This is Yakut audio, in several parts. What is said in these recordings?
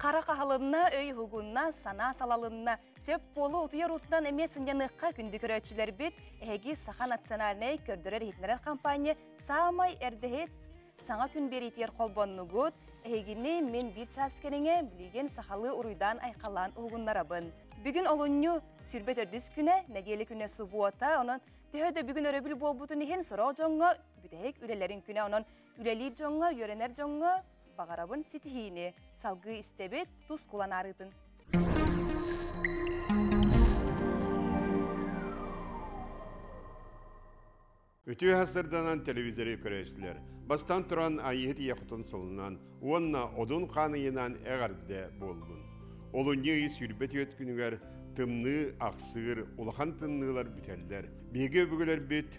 Хара хаһалынна, өй уһугунна, санаа салалынна. Сөп буолу утуйар уутунан эмиэ сынньаныахха күндү көрөөччүлэрбит, эһиги Саха национальнай көрдөрөр-иһитиннэрэр компания саамай эрдэһит саҥа күн биэриитигэр холбоннугут. Эһигини мин биир чаас кэриҥэ билигин сахалыы уруйдаан-айхаллаан уһугуннарабын. Бүгүн олунньу сүрбэ төрдүс күнэ, нэдиэлэ күнэ субуота, онон төһө да бүгүн өрөбүл буолбутун иһин сорох дьоҥҥо бүтэһик үлэлэрин күнэ, онон үлэлиир дьоҥҥо, үөрэнэр дьоҥҥо баҕарабын ситиһиини салгыы истэбит тус кулан аарыытын. Үтүө сырданан телевизоры көрөөччүлэр бастан туран Айыыһыт Ийэ Хотун сылынан уонна Одун Хаан ыйынан эҕэрдэ буоллун. Олунньу ый 24 күнүгэр тымныы ахсыыр, улахан тымныылар бүтэллэр. Биһиги өбүгэлэрбит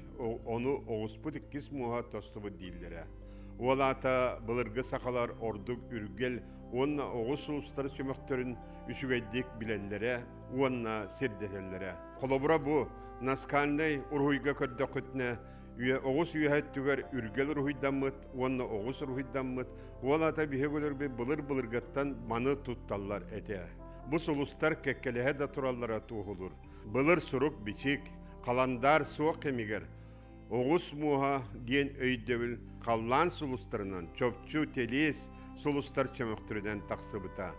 ону оҕуспут иккис муоһа тостубут дииллэрэ. Ол аата былыргы сахалар ордук үргэл уонна оҕус сулустар чөмөхтөрүн үчүгэйдик билэллэрэ уонна сирдэтэллэрэ. Холобура бу наскальнай уруһуйга көрдөххүтүнэ оҕус үөһэ өттүгэр үргэл уруһуйдаммыт уонна оҕус уруһуйдаммыт, ол аата биһиги өлөрбүт былыр-былыргыттан маны тутталлар этэ. Бу сулустар кэккэлэһэ да тураллара туоһулуур. Былыр сурук-бичик, халандаар суох кэмигэр Оҕус муоһа диэн өйдөбүл халлаан сулустарынан, чопчу тэлиэс сулустар чөмөхтөрүнэн тахсыбыта.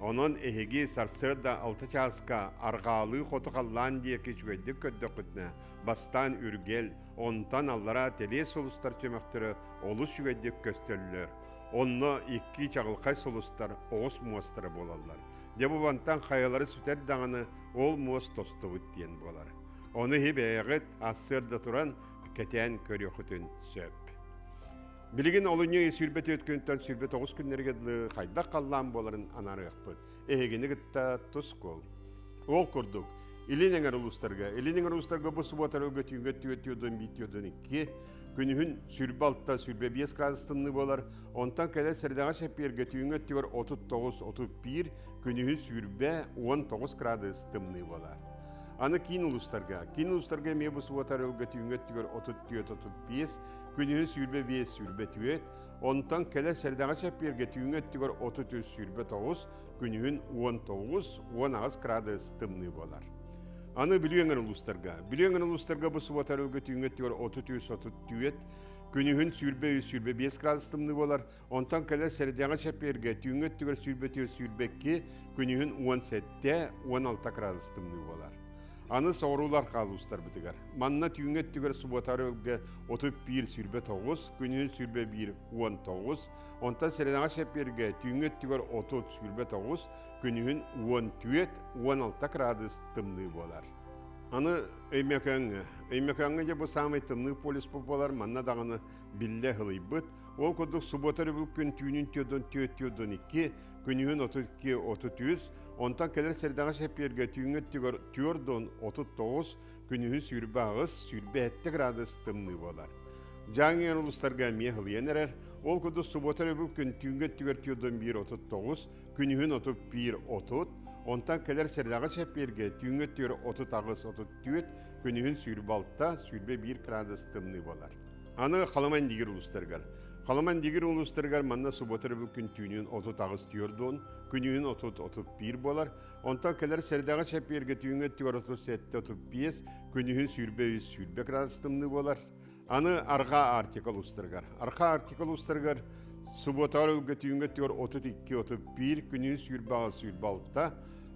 Онон эһиги сарсыарда алта чааска арҕаалыы хоту халлаан диэки үчүгэйдик көрдөххүтүнэ, бастаан үргэл, онтон аллараа тэлиэс сулустар чөмөхтөрө олус үчүгэйдик көстөллөр. Онно икки чаҕылхай сулустар оҕус муостара буолаллар. Дьэ бу мантан хайалара сүтэр даҕаны ол муос тостубут диэн буолар. Ону иһи бэйэҕит ассыарда туран кэтээн көрүөххүтүн сөп. Билигин олунньу ый 24 күнтэн 29 күннэргэ дылы хайдах халлаан буоларын анаарыахпыт. Эһигини кытта тускул. Ол курдук, Илин эҥэр улуустарга, Илин эҥэр улуустарга бу субуота өргө түүҥҥэ 4 4 2 күнүһүн 26 25 градус тымныы буолар. Онтон кэлэр сэрдэҕэ чэппиэргэ түүҥҥэ өттүгэр 39-31, күнүһүн 20 19 градус тымныы буолар. Аны киин улуустарга. Киин улуустарга эмиэ бу субуота өргө түүҥҥэ өттүгэр 34-35, күнүһүн 25-24, онтон кэлэр сэрдэҕэ чэппиэргэ түүҥҥэ өттүгэр 33-29, күнүһүн 19-18 градус тымныы буолар. Аны Бүлүү эҥэр улуустарга. Бүлүү эҥэр улуустарга бу субуота өргө түүҥҥэ өттүгэр 33-34, күнүһүн 23-25 градус тымныы буолар. Онтон кэлэр сэрэдэҕэ чэппиэргэ түүҥҥү өттүгэр 24-22, күнүһүн 17-16 градус тымныы буолар. Аны соҕуруулар хаалуустарбытыгар. Манна түүҥҥү өттүгэр субуотары өлгө 31-29, күнүһүн 21-19, онтон сэрэдэҕэ чэппиэргэ түүҥҥү өттүгэр 30-29, күнүһүн 14-16 градус тымныы буолар. Аны Өймөкөөҥҥө. Өймөкөөҥҥө дьэ бу саамай тымныы полюс буолар, манна даҕаны биллэ ыһылыйбыт. Ол курдук субуота өрөбүл күн түүнүн түөрдөн түөрт түөрдөн икки, күнүһүн 32 33, онтон кэлэр сэрдэҕэ чэппиэргэ түүҥҥү өттүгэр түөрдөн 39, күнүһүн 28, 27 градус тымныы буолар. Дьааҥы улуустарга эмиэ ыһылыйан эрэр. Ол курдук субуота өрөбүл күн түүҥҥү өттүгэр түөрдөн биир 39, күнүһүн 31 30, онтон кэлэр сэрдэҕэ чэппиэргэ түүҥҥү өттүгэр 38 34, күнүһүн 26, 21 градус тымныы буолар. Аны Халыма-Индигир улуустарыгар. Халыма-Индигир улуустарыгар манна субуота өрөбүл күн түүнүн 38 түөрдуон, күнүһүн 30-31 буолар. Онтон кэлэр сэрдэҕэ чэппиэргэ түүҥҥү өттүгэр 37-35, күнүһүн 23-20 градус тымныы буолар. Аны Арҕаа Арктика улуустарыгар. Арҕаа Арктика улуустарыгар субуота өрөбүлгэ түүҥҥү өттүгэр 32-31, күнүһүн 28-26,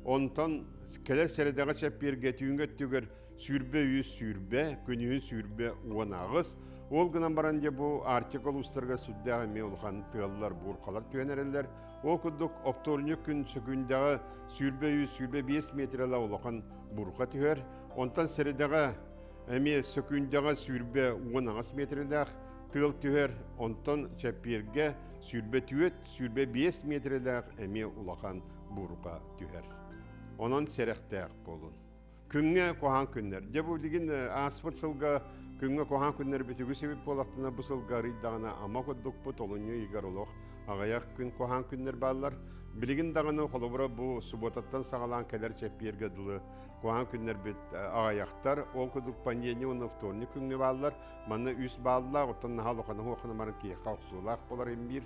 онтон кэлэр сэрэдэҕэ чэппиэргэ түүҥҥү өттүгэр 23 20, күнүһүн 20 18. Ол гынан баран дьэ бу Арктика улуустарыгар сүрдээх эмиэ улахан тыаллар, буурхалар түһэн эрэллэр. Ол курдук оптуорунньук күн сөкүүндэҕэ 23 25 метрэлэ улахан буурха түһэр. Онтон сэрэдэҕэ эмиэ сөкүүндэҕэ 20 18 метрэлээх тыал түһэр. Онтон чэппиэргэ 24 25 метрэлээх эмиэ улахан буурха түһэр. Онон сэрэхтээх буолун. Күҥҥэ куһаҕан күннэр. Дьэ бу билигин ааспыт сылга күҥҥэ куһаҕан күннэр бүтүгү сибит буолахтына бу сылга арыйдаҕына ама курдукпут олунньу ыйыгар олох аҕыйах күн куһаҕан күннэр бааллар. Билигин даҕаны холобура бу субуотаттан саҕалаан кэлэр чэппиэргэ дылы куһаҕан күннэрбит аҕыйахтар. Ол курдук понедельник уонна вторник күҥҥэ бааллар. Манна үс бааллаах, оттон наһаа улахан уохана баран киһиэхэ охсуулаах буолар имбиир.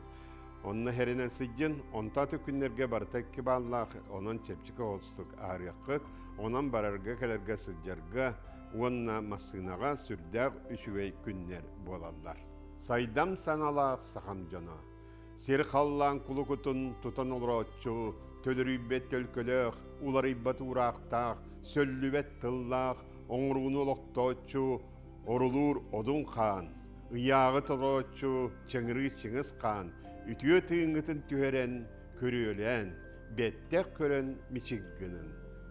Онно сэрэнэн сылдьыҥ, онтон күннэргэ барыта 2 баллаах, онон чэпчэки соҕустук ааһыаххыт, онон барарга кэлэргэ сылдьарга, уонна массыынаҕа сүрдээх үчүгэй күннэр буолаллар. Сайдам санаалаах сахам дьоно. Сир халлаан кулукутун тутан олорооччу, төлөрүйбэт төлкөлөөх, уларыйбат уураахтаах, сөллүбэт тыллаах, оҥорууну олохтооччу, орулуур Одун хаан, ыйааҕы толорооччу Чыҥырыы Чыҥыс хаан, үтүө тыыҥҥытын түһэрэн, көрүөлээн, бэттэх көрөн мичик гынын.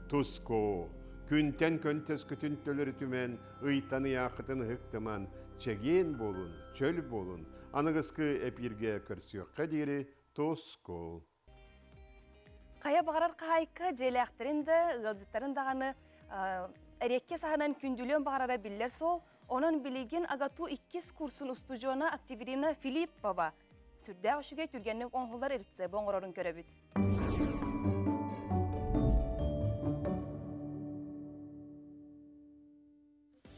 Туску, күнтэн көнтөскүтүн төлөрүтүмэн, ыйтан ыйааххытын ыһыктыман, чэгиэн буолун, чөл буолун, аныгыскы эпииргэ көрсүөххэ диэри туску. Хайа баҕарар хаһаайка дьиэлээхтэрин да, ыалдьыттарын даҕаны эриэккэ саһанан күндүлүөн баҕарара биллэр суол. Онон билигин АГАТУ иккис курсун устудьуона Октябрина Филиппова сүрдээх үчүгэй түргэнник оҥоһуллар рецебы оҥорорун көрөбүт.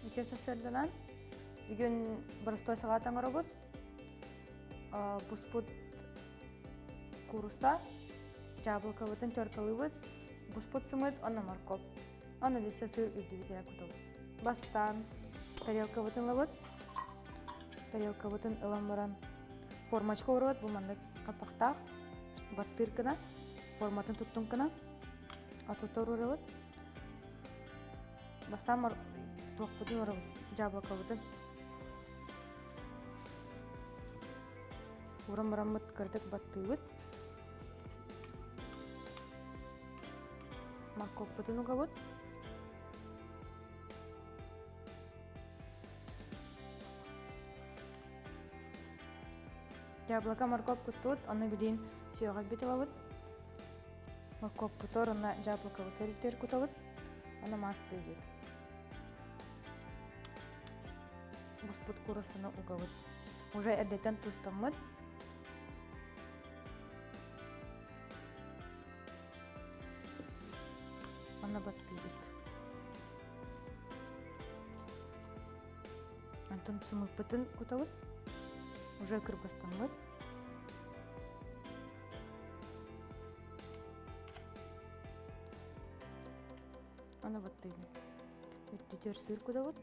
Үтүө сарсыарданан бүгүн боростуой салат оҥоробут. Буспут куурусса, дьаабылыкабытын теркалыыбыт, буспут сымыыт, онно моркуоп. Онно өссө сыр үрдүбүтүгэр кутабыт. Бастаан тарелкабытын ылабыт. Тарелкабытын ылан баран формочка уурабыт, бу маннык хаппахтаах, баттыыр гына, форматын туттун гына, отутор уурабыт. Бастаан туохпутун уурабыт, дьаабылыкабытын. Ууран бараммыт кыратык баттыыбыт. Моркуоппутун угабыт. Яблоко моркуоп куттубут, ону билин сүөҕэрбит ылабыт. Моркуоппутугар уонна дьаабылыкабытыгар үрдүгэр кутабыт, ону маастыыбыт. Буспут кууруссаны угабыт. Уже эрдэттэн туустаммыт. Онно баттыыбыт. Онтон сымыыппытын кутабыт. Уже кырбастаммыт. Аны баттыыбыт. Үрдүтүгэр сыыр кутабыт.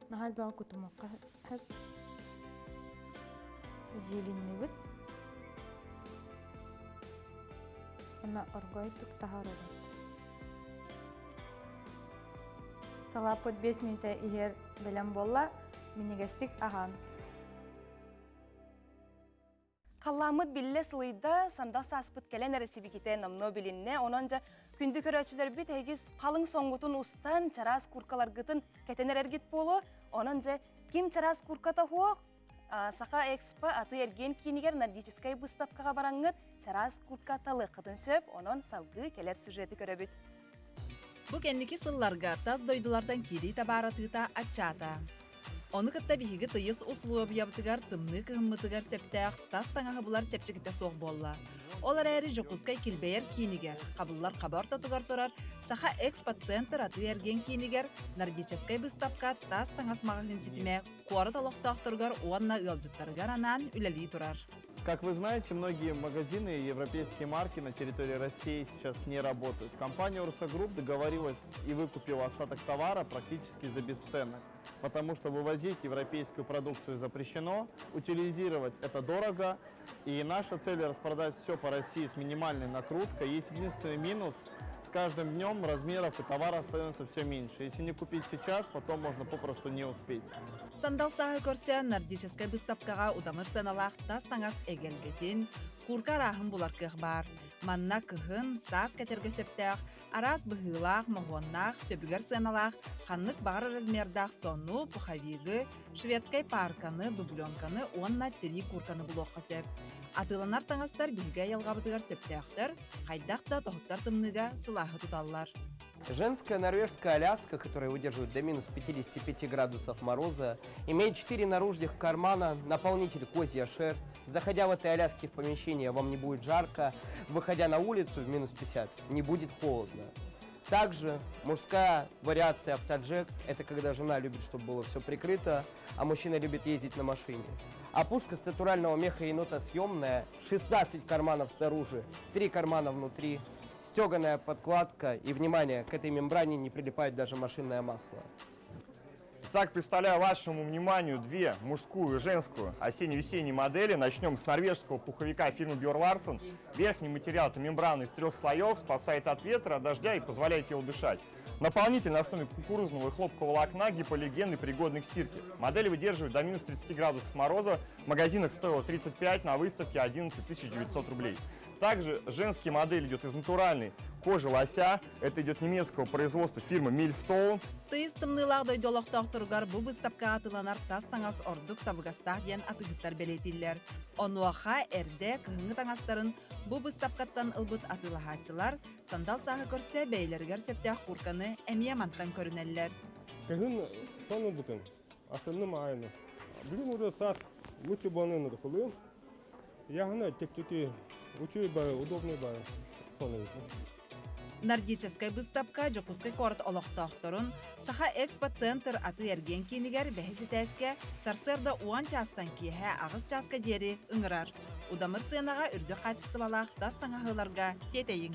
Наһаа элбэҕи кутумуохха сөп. Зеленныыбыт. Уонна оргойтук таһаарабыт. Салааппыт 5 мүнүүтэ иһэр бэлэм буолла. Минньигэстик аһаан. Халлааммыт биллэ сылыйда, сандал сааспыт кэлэн эрэ сибикитэ номнуо билиннэ. Онон дьэ күндү көрөөччүлэрбит эһиги халыҥ соҥҥутун устан, чараас куркаларгытын кэтэн эрэргит буолуо. Онон дьэ ким чараас курката суох, Саха Экспо атыы-эргиэн киинигэр нордическай быыстапкаҕа бараҥҥыт чараас курка талыаххытын сөп. Онон салгыы кэлэр сюжеты көрөбүт. Бу кэнники сылларга тас дойдулартан киирии табаар атыыта аччаата. Ону кытта биһиги тыйыс усулуобуйабытыгар тымныы кыһыммытыгар сөптөөх тас таҥаһы булар чэпчэкитэ суох буолла. Ол эрээри Дьокуускай килбэйэр киинигэр, хабыллар хаба ортотугар турар Саха Экспоцентр атыы-эргиэн киинигэр нордическай быыстапка тас таҥас маҕаһыын ситимэ куорат олохтоохторугар уонна ыалдьыттарыгар анаан үлэлии турар. Как вы знаете, многие магазины и европейские марки на территории России сейчас не работают. Компания Урса Групп договорилась и выкупила остаток товара практически за бесценок, потому что вывозить европейскую продукцию запрещено, утилизировать это дорого, и наша цель распродать все по России с минимальной накруткой. Есть единственный минус – с каждым днем размеров и товара становится все меньше. Если не купить сейчас, потом можно попросту не успеть. Сандал сааһы көрсө нордическай быыстапкаҕа удамыр сыаналаах тас таҥас эгэлгэтин, куурка арааһын булар кыах баар. Манна кыһын, саас кэтэргэ сөптөөх, араас быһыылаах, моһуоннаах, сөбүгэр сыаналаах, ханнык баҕар размердаах сонну, пуховигы, шведскай паарканы, дубленканы уонна тирии куурканы булуохха сөп. Атыыланар таҥастар биһиги айылҕабытыгар сөптөөхтөр, хайдах да тоһуттар тымныыга сылааһы туталлар. Женская норвежская аляска, которая выдерживает до минус 55 градусов мороза, имеет 4 наружных кармана, наполнитель козья шерсть. Заходя в этой аляске в помещение, вам не будет жарко, выходя на улицу в минус 50, не будет холодно. Также мужская вариация автоджек – это когда жена любит, чтобы было все прикрыто, а мужчина любит ездить на машине. Опушка с натурального меха енота съемная, 16 карманов снаружи, 3 кармана внутри, стеганая подкладка и, внимание, к этой мембране не прилипает даже машинное масло. Итак, представляю вашему вниманию две, мужскую и женскую, осенне-весенние модели. Начнем с норвежского пуховика фирмы Björn Larsen. Верхний материал – это мембрана из 3 слоев, спасает от ветра, от дождя и позволяет телу дышать. Наполнитель на основе кукурузного и хлопкового волокна, гипоаллергенный, пригодный к стирке. Модель выдерживает до минус 30 градусов мороза. В магазинах стоила 35, на выставке 11 900 рублей. Также женская модель идет из натуральной кожи лося. Это идет немецкого производства фирмы Millstone. Тыйыс тымныылаах дойду олохтоохторугар бу быыстапкаҕа атыыланар тас таҥас ордук табыгастаах диэн атыыһыттар бэлиэтииллэр. Онуоха эрдэ кыһыҥҥы таҥастарын бу быыстапкаттан ылбыт атыылаһааччылар сандал сааһы көрсө бэйэлэригэр сөптөөх куурканы эмиэ мантан көрүнэллэр. Кыһын сонун бутун, атынным айны. Бүгүн уже саас лучше болнын рухулуйум. Яғына тек-теки учуй бары, удобный бары сонун. Нордическай быыстапка Дьокуускай куорат олохтоохторун Саха Экспо-центр атыы-эргиэн киинигэр бэһис этээскэ сарсыарда уон чаастан киэһэ аҕыс чааска диэри ыҥырар. Удамыр сыанаҕа үрдүк хаачыстыбалаах тас таҥаһыыларга тиэтэйиҥ.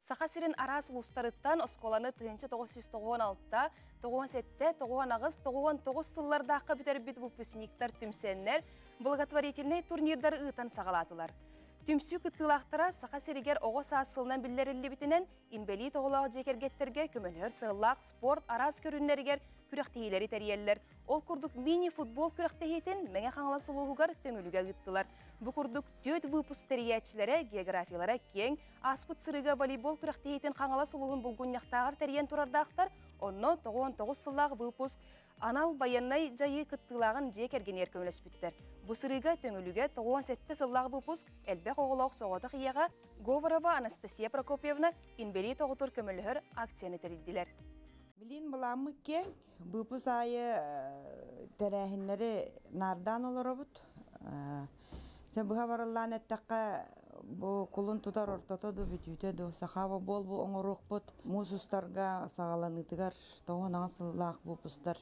Саха сирин араас улуустарыттан оскуоланы 1996, 97, 98, 99 сыллардаахха бүтэрбит выпускниктар түмсэннэр благотворительнай турнирдары ыытан саҕалаатылар. Түмсүү кыттыылаахтара Саха сиригэр оҕо саас сылынан биллэриллибитинэн инбэлиит оҕолоох дьиэ кэргэттэргэ көмөлөһөр сыаллаах спорт араас көрүннэригэр күрэхтэһиилэри тэрийэллэр. Ол курдук мини-футбол күрэхтэһиитин Мэҥэ Хаҥалас улууһугар Төҥүлүгэ ыыттылар. Бу курдук түөрт выпуск тэрийээччилэрэ географиялара киэҥ, ааспыт сырыыга волейбол күрэхтэһиитин Хаҥалас улууһун булгунньахтааҕар тэрийэн турардаахтар. Онно 99 сыллаах выпуск анал байыаннай дьайыы кыттыылааҕын дьиэ кэргэнигэр көмөлөспүттэр. Бу сырыыга Төҥүлүгэ 97 сыллаах выпуск элбэх оҕолоох соҕотох ийэҕэ Говорова Анастасия Прокопьевна инбэлиит оҕотугар көмөлөһөр акцияны тэрийдилэр. Билин былааммыт киэҥ, выпуск аайы тэрээһиннэри наардаан олоробут. Чэ быһа барыллаан эттэххэ, бу кулун тутар ортото ду бүтүүтэ ду сахаба буол бу оҥоруохпут. Муус устарга саҕаланыытыгар тоҕус сыллаах выпустар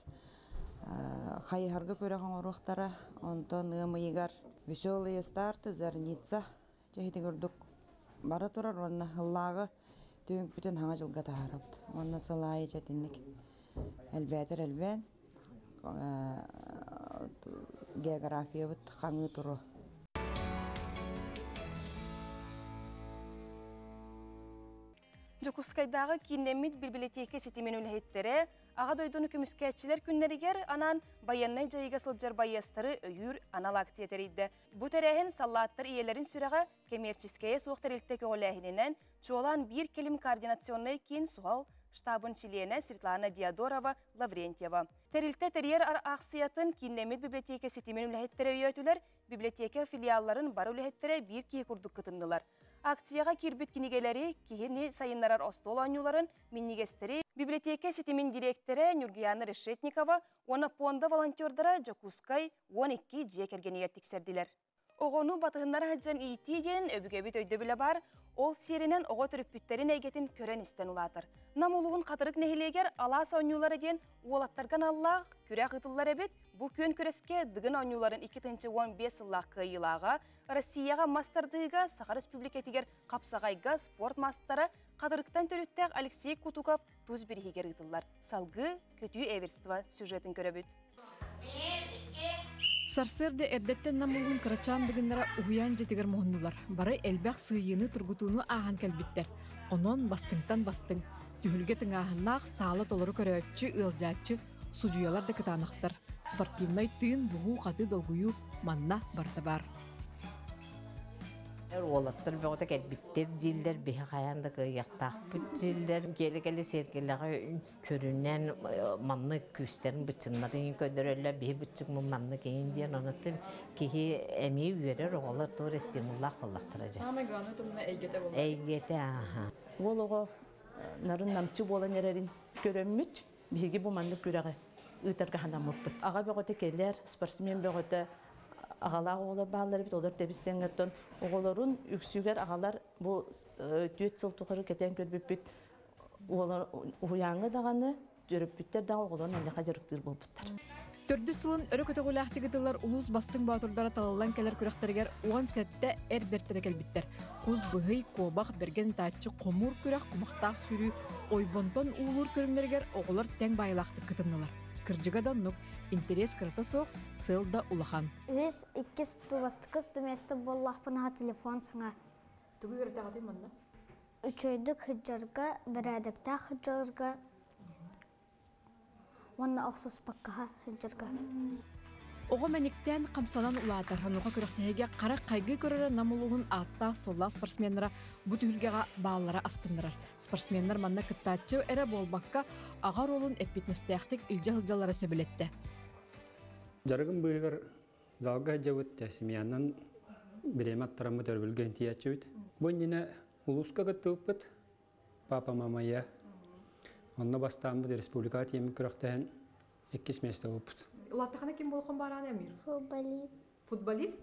хайыһарга күрэх оҥоруохтара. Онтон ыам ыйыгар Веселые старты, Зарница чэһити курдук бара турар уонна ыллааҕы түҥпүтүн хаҥа дьылга таһаарабыт. Уонна сыл аайы чэтинник элбээтэр элбээн географиябыт хаҥыы туруо. Дьокуускайдааҕы кииннэммит бибилэтиэкэ ситимин үлэһиттэрэ Аҕа дойдуну көмүскээччилэр күннэригэр анаан байыаннай дьайыыга сылдьар байыастары өйүүр анал акция тэрийдэ. Бу тэрээһин саллааттар ийэлэрин сүрэҕэ кэмиэрчискэйэ суох тэрилтэ көҕүлээһининэн, чуолаан биир кэлим координационнай киин суһал штабын чилиэнэ Светлана Диодорова Лаврентьева. Тэрилтэ тэрийэр аахсыйатын кииннэммит библиотека ситимин үлэһиттэрэ өйөөтүлэр, библиотека филиалларын бары үлэһиттэрэ биир киһи курдук кытыннылар. Акцияҕа киирбит кинигэлэри, киһини сайыннарар остуол оонньууларын, минньигэстэри библиотека ситимин дириэктэрэ Нюргияна Решетникова уонна пуонда волонтердара Дьокуускай 12 дьиэ кэргэнигэр тиксэрдилэр. Оҕону батыһыннара сылдьан иитии диэн өбүгэбит өйдөбүлэ баар, ол сиэринэн оҕо төрөппүттэрин эйгэтин көрөн-истэн улаатар. Нам улууһун Хатырык нэһилиэгэр Алаас оонньуулара диэн уолаттарга аналлаах күрэх ыытыллар эбит. Бу күөн күрэскэ Дыгын оонньууларын 2015 сыллаах кыайыылааҕа, Россияҕа мас тардыыга Саха Республикатыгар хапсаҕайга спорт маастара Хатырыктан төрүттээх Алексей Кутуков тус бириһигэр ыытыллар. Салгыы Көтүү Эверство сюжетын көрөбүт. Сарсыарда эрдэттэн Нам улууһун кырачаан дыгыннара уһуйаан дьиэтигэр муһуннулар. Бары элбэх сыыйыыны, тургутууну ааһан кэлбиттэр. Онон бастыҥтан бастыҥ. Түһүлгэ тыҥааһыннаах, саала толору көрөөччү, ыалдьааччы, судьуйалар да кытаанахтар. Спортивнай тыын, буһуу-хатыы долгуйуу манна барыта баар. Уолаттар бөҕөтө кэлбиттэр дииллэр, биһи хайаан да кыайыахтаахпыт дииллэр. Киэлэ-кэлэ сиэркилэҕэ көрүнэн маннык күүстэрин быччыннарын көрдөрөллөр, биһи быччыҥмын маннык иһин диэн онотун киһи эмиэ үөрэр оҕолор туор стимуллаах буоллахтара дьэ. Самое главное тумна эйгэтэ буолар. Эйгэтэ аха. Уол оҕо нарын намчы буолан эрэрин көрөммүт, биһиги бу маннык күрэҕи ыытарга санаммыппыт. Аҕа бөҕөтө кэлэр, спортсмен бөҕөтө аҕалаах оҕолор бааллар эбит, олор тэбис-тэҥҥэттэн оҕолорун үксүгэр аҕалар бу түөрт сыл тухары кэтээн көрбүппүт уһуйааҥҥа даҕаны Төрөппүттэр даҕа оҕолорун онньаха дьарыктыыр буолбуттар. Төрдүс сылын өрө көтөҕүүлээхтик ытыллар улуус бастыҥ боотурдара талыллан кэлэр күрэхтэригэр 17 эр бэртэрэ кэлбиттэр. Кус быһый, куобах, бэргэн ытааччы, хомуур күрэх, кумахтаах сүүрүү, ойбонтон уулуур көрүҥнэригэр оҕолор тэҥ баайылаахтык кытыннылар. Кырдьыга да оннук, интэриэс кырата суох, сыал да улахан. Үһүс, иккис, бастакы место буоллахпына телефон саҥа. Тугу үөрэтэҕитий манна? Үчүгэйдик сылдьарга, бэрээдэктээх сылдьарга уонна охсуспакка сылдьарга. Оҕо мэниктээн хамсанан улаатар. Онуоха күрэхтэһиигэ харах хайгыы көрөрө Нам улууһун ааттаах-суоллаах спортсменнара бу түһүлгэҕэ бааллара астыннарар. Спортсменнар манна кыттааччы эрэ буолбакка, аҕа оруолун эппиэтинэстээхтик илдьэ сылдьаллара сөбүлэттэ. Дьарыгым быыһыгар залга сылдьабыт, семьянан бириэмэ аттараммыт өрөбүлгэ тиийээччибит. Бу иннинэ улууска кыттыбыппыт, папа, мама, я. Онно бастааммыт республикаҕа тиийэммит күрэхтэһэн иккис миэстэ буолбут. Улааттахына ким буолуоххун баараан Эмир? Футболист. Футболист?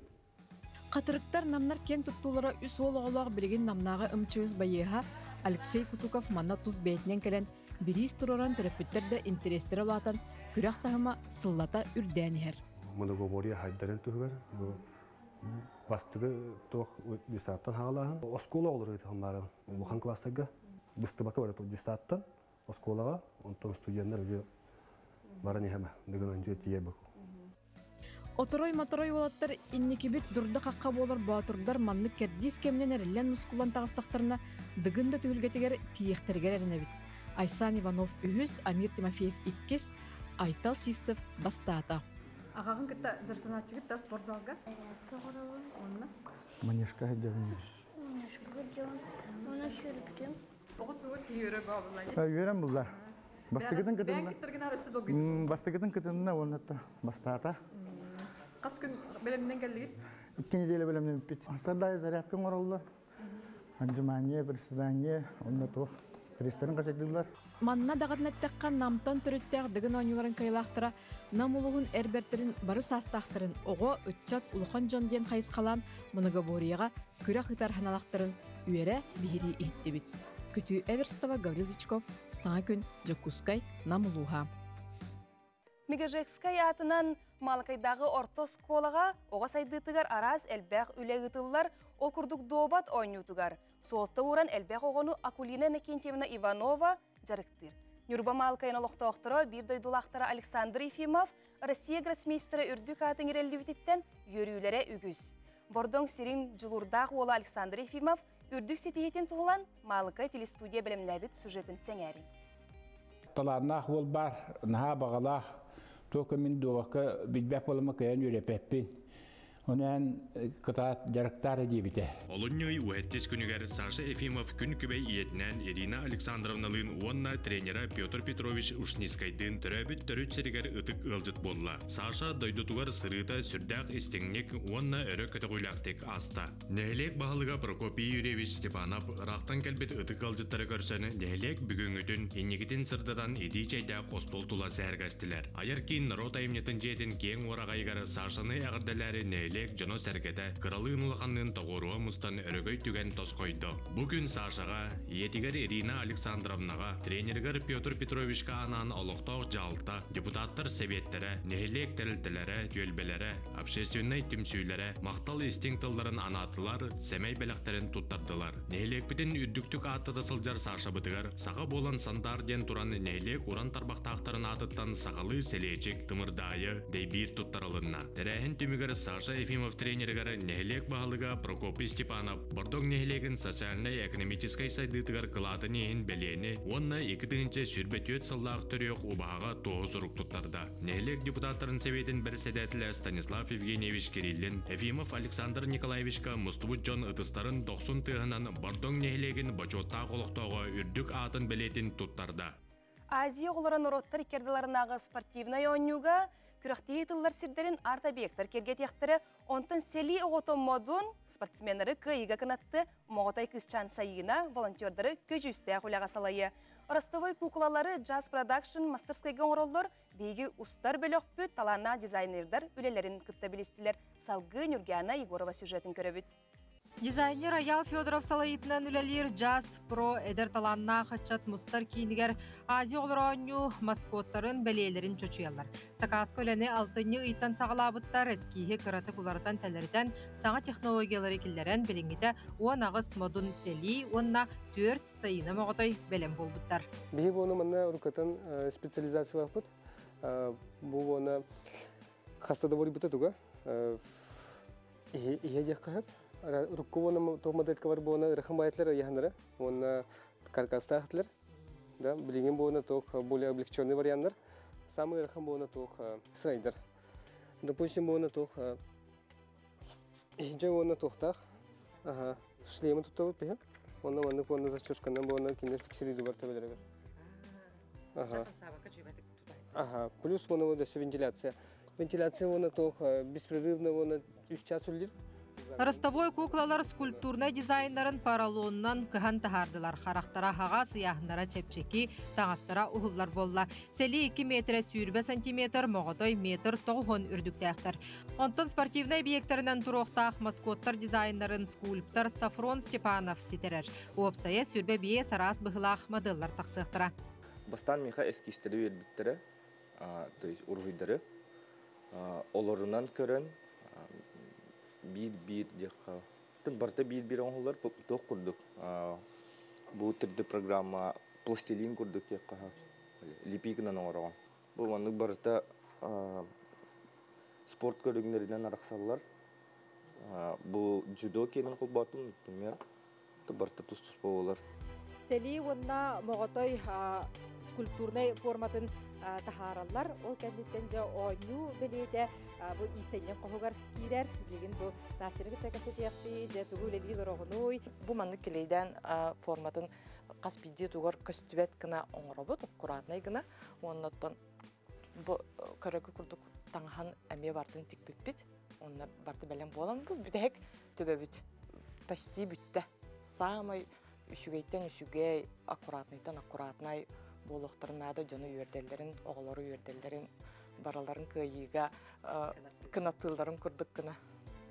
Хатырыктар намнар киэҥ туттуулара үс уол оҕолоох билигин Намнааҕы МЧС байыаһа Алексей Кутуков манна тус бэйэтинэн кэлэн бириис туруоран төрөппүттэр да интэриэстэрэ улаатан күрэх таһыма сыллата үрдээн иһэр. Многоборье хайдарын туһугар бу бастыгы туох десанттан хаалааһын оскуола оҕолоро ыытыһаллара улахан класстарга быстыбакка барар десанттан оскуолаҕа онтон студеннар уже баран иһэмэ дыгынан дьиэ тиийэ Оторой-моторой уолаттар инникибит дурда-хахха буолар боотурдар маннык кэрдиис кэминэн эриллэн мускуллан таҕыстахтарына Дыгын да түһүлгэтигэр тиийиэхтэригэр эрэнэбит. Айсан Иванов үһүс, Амир Тимофеев иккис, Айтал Сивцев бастаата. Аҕаҕын кытта дьарыктанааччыгыт да спортзалга? Онно? Манежка сылдьабын. Манежка сылдьабын. Оны сүүрбүтүм. Оҕо тугу үөрэ баабыллар? Үөрэн буллар. Бастакытын кытынна. Бастакытын кытынна уонна бастаата. Хас күн бэлэмнэн кэллигит? Икки неделя бэлэмнэммиппит. Сардай зарядка оҥороллор. Отжимание, приседание, онно туох пресстэрин хачайдыыллар. Манна даҕатын эттэххэ, Намтан төрүттээх Дыгын оонньууларын кыайылаахтара Нам улууһун эр бэртэрин бары саастаахтарын оҕо, ыччат, улахан дьон диэн хайысхалаан многоборьеҕа күрэх ыытар ханалахтарын үөрэ биһирии иһиттибит. Күтүү Эверстова, Гаврил Дичков, Саҥа күн, Дьокуускай, Нам улууһа. Мегежекскай аатынан Маалыкайдааҕы орто оскуолаҕа оҕо сайдыытыгар араас элбэх үлэ ыытыллар, ол курдук дуобат оонньуутугар суолта ууран элбэх оҕону Акулина Иннокентьевна Иванова дьарыктыыр. Ньурба Маалыкайын олохтоохторо биир дойдулаахтара Александр Ефимов Россия гроссмейстера үрдүк аатын иҥэриллибититтэн үөрүүлэрэ үгүс. Бордоҥ сирин дьулуурдаах уола Александр Ефимов үрдүк ситиһиитин туһулан Маалыкай телестудия бэлэмнээбит сюжетын сэҥээриҥ. Талааннаах уол баар, наһаа баҕалаах, туох мин дуобакка билбэт буолама кыайан үөрэппэппин. Онон кытаат дьарыктаар диэбитэ. Олунньу ый уһэттис күнүгэр Саша Ефимов күн күбэй ийэтинээн Ирина Александровналыын уонна тренера Петр Петрович Ушницкайдыын төрөөбүт төрүт сиригэр ытык ыалдьыт буолла. Саша дойдутугар сырыыта сүрдээх истиҥник уонна өрө көтөҕүүлээхтик ааста. Нэһилиэк баһылыга Прокопий Юрьевич Степанов ыраахтан кэлбит ытык ыалдьыттары көрсөн, нэһилиэк бүгүҥҥүтүн, инникитин сырдатан итии чэйдээх остуол тула сэһэргэстилэр. Айар киин норуот айымньытын дьиэтин киэҥ уораҕайыгар Сашаны эҕэрдэлээри нэһилиэк дьоно-сэргэтэ кыралыын-улаханныын тоҕуоруһа мустан өрөгөй түгэн тосхойдо. Бу күн Сашаҕа, ийэтигэр Ирина Александровнаҕа, тренеригэр Петр Петровичка анаан олохтоох дьаһалта, депутаттар сэбиэттэрэ, нэһилиэк тэрилтэлэрэ, түөлбэлэрэ, общественнай түмсүүлэрэ махтал истиҥ тылларын анаатылар, сэмэй бэлэхтэрин туттардылар. Нэһилиэкпитин үрдүктүк ааттата сылдьар Сашабытыгар саха буолан Сандаар диэн туран нэһилиэк уран тарбахтаахтарын аатыттан сахалыы сэлиэчик, тымырдаайы, дэйбиир туттарылынна. Тэрээһин түмүгэр Саша Ефимов тренеригэр нэһилиэк баһылыга Прокопий Степанов Бордоҥ нэһилиэгин социальнай-экономическай сайдыытыгар кылаатын иһин бэлиэни уонна 2024 сыллаах төрүөх убаһаҕа туоһу сурук туттарда. Нэһилиэк депутаттарын сэбиэтин бэрэссэдээтэлэ Станислав Евгеньевич Кириллин, Ефимов Александр Николаевичка мустубут дьон ытыстарын дохсун тыаһынан Бордоҥ нэһилиэгин бочуоттаах олохтооҕо үрдүк аатын бэлиэтин туттарда. Азия оҕолоро норуоттар иккардыларынааҕы спортивнай оонньууга күрэхтэһии тыллар сирдэрин арт-объектар киэргэтиэхтэрэ, онтон сэлии оҕото модун спортсменнары кыайыыга кынатты Моҕотой кыысчаан Сайыына волонтердары көдьүүстээх үлэҕэ салайыа. Ростовой куукулалары Jazz Production мастерскайга оҥороллор, биһиги устар бөлөхпүт талааннаах дизайнердар үлэлэрин кытта билистилэр. Салгыы Нюргиана Егорова сюжетын көрөбүт. Дизайнер Аял Федоров салайыытынан үлэлиир Just Pro эдэр талааннаах ыччат мустар киинигэр Азия оҕолоро оонньуу маскоттарын бэлиэлэрин чочуйаллар. Сакааска үлэни алтынньы ыйтан саҕалаабыттар, эскииһи кыратык уларытан-тэлэритэн, саҥа технологиялары киллэрэн билиҥҥитэ 18 модун сэлии уонна 4 сайына моҕотой бэлэм буолбуттар. Биһи буону манна уруккатын специализациялаахпыт. Бу буона хаста да буолбута туга. Иһэ диэх хаһып. Урукку буона тоқ моделька бар буона ырахан байтлар ыйаханара. Уонна каркастаахтылар. Да, билигин буона тоқ более облегченный варианттар. Самый ырахан буона тоқ сырайдар. Допустим, буона тоқ иһинче буона тоқтақ. Ага, шлемы туттабыт биһи. Онно маннык буона застежканан буона кинилер фиксириди бар төбөлөрүгэр. Ага. Ага, плюс буона вентиляция. Вентиляция буона тоқ беспрерывно буона 3 час үллир. Ростовой куклалар скульптурнай дизайннарын поролонунан кыһан таһаардылар. Харахтара хаҕас, ыйааһыннара чэпчэки, таҥастара уһуллар буолла. Сэлии 2 метрэ 20 сантиметр, моҕотой метр 90 үрдүктээхтэр. Онтон спортивнай объектарынан туруохтаах маскоттар дизайннарын скульптор Сафрон Степанов ситэрэр. Уопсайа 25 араас быһыылаах моделлар тахсыахтара. Бастаан миэхэ эскизтэри биэрбиттэрэ, то есть уруһуйдары. Олорунан көрөн биир-биир диэххэ барыта биир-биир оҥоһуллар туох курдук бу 3D программа пластилин курдук диэххэ лепи гынан оҥороҕун. Бу маннык барыта спорт көрүҥнэринэн арахсаллар. Бу дзюдо киэнин холбоотум, например, барыта тус-туспа буолар. Сэлии уонна моҕотой скульптурнай форматын таһаараллар. Ол кэнниттэн дьэ оонньуу бэлиэтэ бу иистэнньэҥ хоһугар киирэр. Билигин бу Настяны кытта кэпсэтиэхпит, дьэ тугу үлэлии олороҕунуй? Бу маннык килейдээн форматын хас биирдии тугар көстүбэт гына оҥоробут, аккуратнай гына. Уонна оттон бу көрөгү курдук таҥаһан эмиэ бартын тикпиппит. Онно барты бэлэм буолан бу бүтэһик төбөбүт почти бүттэ. Самый үчүгэйтэн үчүгэй, аккуратныйтан аккуратнай буолуохтарын наада дьону үөрдэллэрин, оҕолору үөрдэллэрин, бараларын кыайыыга кынаттыылларын курдук гына.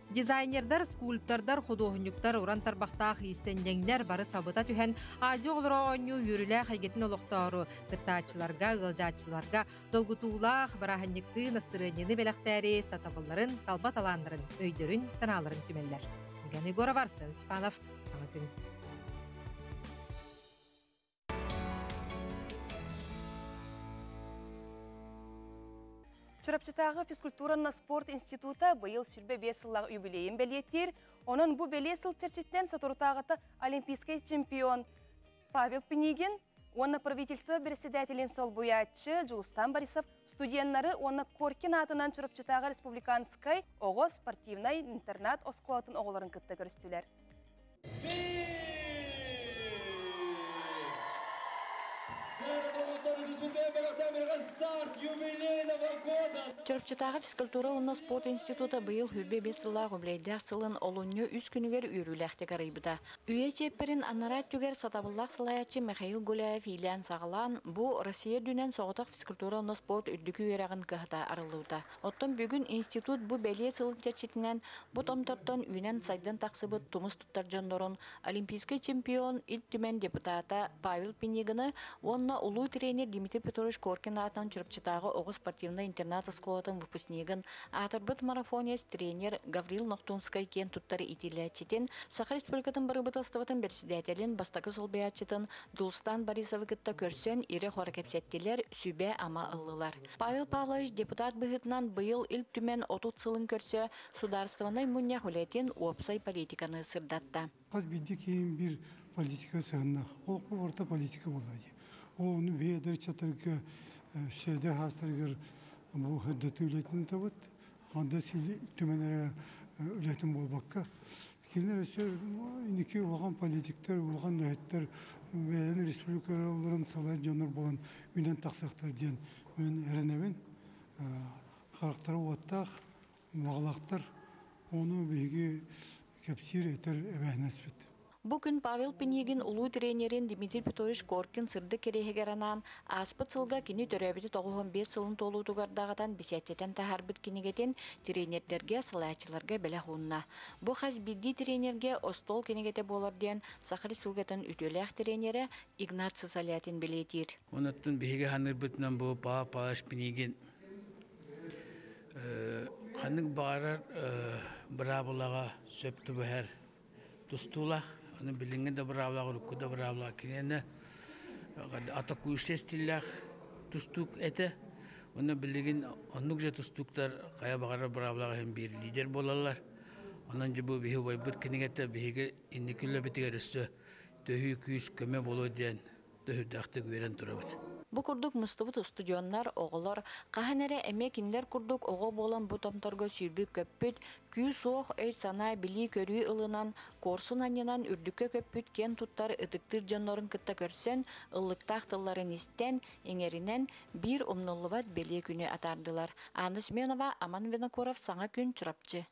Дизайнердар, скульптордар, худуоһунньуктар, уран тарбахтаах иистэнньэҥнэр бары сабыта түһэн Азия оҕолоро оонньуу үөрүүлээх эйгэтин олохтоору кыттааччыларга, ыалдьааччыларга долгутуулаах бырааһынньыктыы настырыанньаны бэлэхтээри сатабылларын, талба талааннарын, өйдөрүн, санааларын түмэллэр. Ульяна Егорова, Арсен Степанов, Саҥа күн. Чурапчытааҕы физкультуранна спорт института быйыл 25 сыллаах юбилейин бэлиэтиир. Онон бу бэлиэ сыл чэрчитинэн соторутааҕыта олимпийскай чемпион Павел Пинигин уонна правительство председателин солбуйааччы Дьулустан Борисов студеннары уонна Коркин аатынан Чурапчытааҕы республиканскай оҕо спортивнай интернат оскуолатын оҕолорун кытта көрүстүлэр. Чурапчытааҕы физкультура уонна спорт института быйыл 25 сыллаах үбүлүөйдээх сылын олунньу үс күнүгэр үөрүүлээхтик арыйбыта. Үйэ чиэппэрин анараа өттүгэр сатабыллаах салайааччы Михаил Гуляев иилээн-саҕалаан, бу Россия үрдүнэн соҕотох физкультура уонна спорт үрдүкү үөрэҕин кыһата арыллыбыта. Оттон бүгүн институт бу бэлиэ сылын чэрчитинэн бу томтортон үүнэн-сайдан тахсыбыт тумус туттар дьоннорун олимпийскай чемпион, Ил Түмэн депутата Павел Пинигины уонна улуу тренер Дмитрий Петрович Коркин аатынан Чурапчытааҕы оҕо спортивнай интернат оскуолатын выпускнигын, аатырбыт марафонец тренер Гаврил Нохтунскай киэн туттар иитиллээччитин, Саха Республикатын бырабыыталыстыбатын бэрэссэдээтэлин бастакы солбуйааччытын Дьулустан Борисовы кытта көрсөн ирэ-хоро кэпсэттилэр, сүбэ-ама ыллылар. Павел Павлович депутат быһыытынан быйыл Ил Түмэн 30 сылын көрсө Судаарыстыбаннай мунньах үлэтин уопсай политиканы сырдатта. Хас биирдии киһи биир политика сыһыннах. Ол орто политика буолла дии. Ол ону биһиэдэр чатарга сөйдер хаастарыгар бу хырдаты үлэтин табыт. Анда сили түмэнere үлэтин буолбакка. Кинилер өссө иники улахан политиктер, улахан нөһөттөр бэйэлэрин республикаларын салай дьоннор буолан үнэн тахсыахтар диэн мен эрэнэбин. Харахтара уоттаах, маҕалаахтар. Ону биһиги кэпсиир этэр эбээһинэспит. Бу күн Павел Пинигин улуу тренерин Дмитрий Петрович Коркин сырдык кэриэһигэр анаан, ааспыт сылга кини төрөөбүтэ 95 сылын туолуутугар даҕатан бэчээттэтэн таһаарбыт кинигэтин тренердэргэ, салайааччыларга бэлэх уунна. Бу хас биирдии тренергэ остуол кинигэтэ буолар диэн Саха Республикатын үтүөлээх тренерэ Игнат Сысолятин бэлиэтиир. Онон биһиги саныырбытынан бу Павел Павлович Пинигин ханнык баҕарар быраабылаҕа сөп түбэһэр тустуулаах. Аны билиҥҥи да быраабылаах, урукку да быраабылаах киниэнэ атакующий стиллээх тустуук этэ. Онно билигин оннук же тустууктар хайа баҕарар быраабылаах иһин биир лидер буолаллар. Онон дьэ бу биһи убайбыт кинигэтэ биһиги инники үлэбитигэр өссө төһүү күүс көмө буолуо диэн төһүрдээхтик үөрэн турабыт. Бу курдук мустубут устудьуоннар, оҕолор хаһан эрэ эмиэ кинилэр курдук оҕо буолан бу томторго сүүрбүт-көппүт, күүс-уох, өй-санаа, билии-көрүү ылынан, куорсун анньынан үрдүккэ көппүт киэн туттар ытыктыыр дьоннорун кытта көрсөн, ыллыктаах тылларын истэн, иҥэринэн, биир умнуллубат бэлиэ күнү атаардылар. Анна Семенова, Аман Винокуров, Саҥа күн, Чурапчы.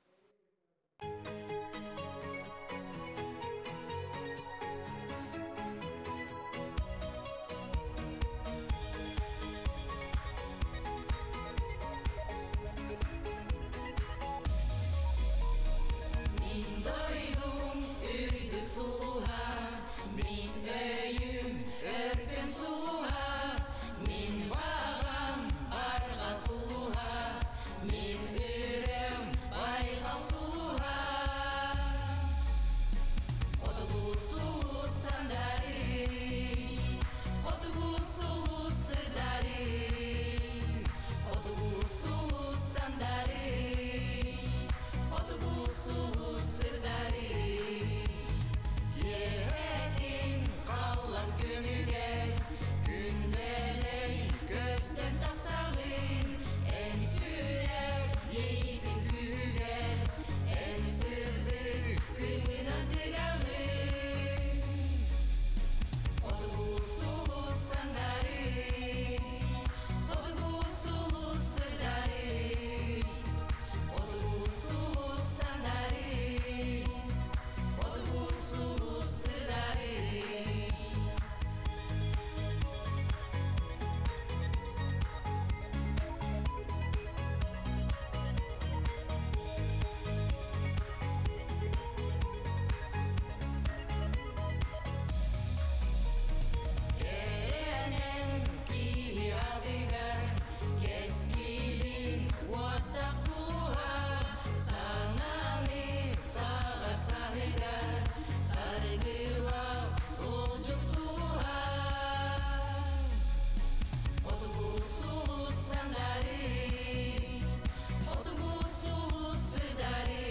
Мин дойдум үрдүк сулуһа, мин өйүм өркөн сулуһа, мин баҕам барҕа сулуһа, мин ырыам байҕал сулуһа. Хотугу сулус сандары, хотугу сулус сырдары, хотугу сулус сандары, хотугу сулус сырдары. Киэһэтин халлан күнүгэр, күндэлэй көстөн тахсаҕын, эн сүрэх иэйиитин күүһүгэр, эн сырдык кыымынан тыгаҕын. Хотугу сулус сандары, хотугу сулус сырдары, хотугу сулус сандары, хотугу сулус сырдары. Эрэнэн киһи адыгар, кэскилин уоттах сулуһа, санааны саҕар саһыгар, саргылаах суолдьут сулуһа. Хотугу сулус сандары, хотугу сулус сырдары,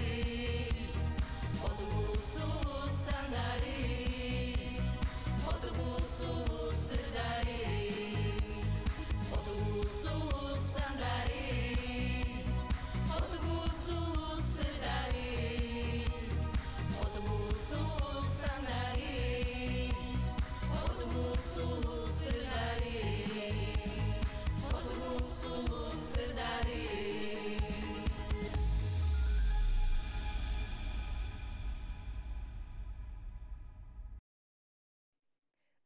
хотугу сулус сандары, хотугу сулус сырдары, хотугу сулус сандары, хотугу сулус сырдары, хотугу сулус сандары, хотугу сулус сырдары, хотугу сулус сырдары.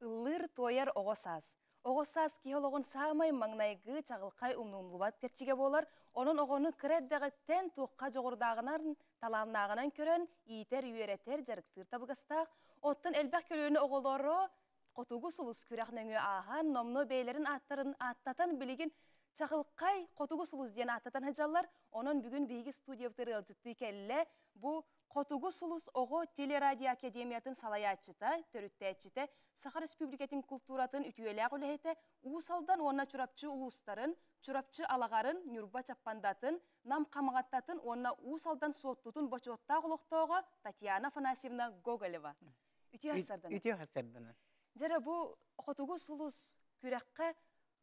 Ыллыыр туойар оҕо саас. Оҕо саас киһи олоҕун саамай маҥнайгы чаҕылхай умнуллубат кэрчигэ буолар. Онон оҕону кыра эрдэҕиттэн туохха дьоҕурдааҕынан, талааннааҕынан көрөн, иитэр, үөрэтэр, дьарыктыыр табыгастаах. Оттон элбэх көлүөнэ оҕолоро Хотугу сулус күрэх нөҥүө ааһан, номнуо бэйэлэрин ааттарын ааттатан билигин Чаҕылхай Хотугу сулус диэн ааттатан сылдьаллар. Онон бүгүн биһиги студиябытыгар ыалдьыттыы кэллэ. Бу Хотугу сулус оҕо телерадиоакадемиятын салайааччыта, төрүттээччитэ, Саха Республикатын култууратын үтүөлээх үлэһитэ, Уус Алдан уонна Чурапчы улуустарын, Чурапчы Алаҕарын, Ньурба Чаппандатын, Нам Хамаҕаттатын уонна Уус Алдан Суоттутун бочуоттаах олохтооҕо Татьяна Афанасьевна Гоголева. Үтүө хасарданан. Үтүө хасарданан. Дьэрэ бу Хотугу сулус күрэххэ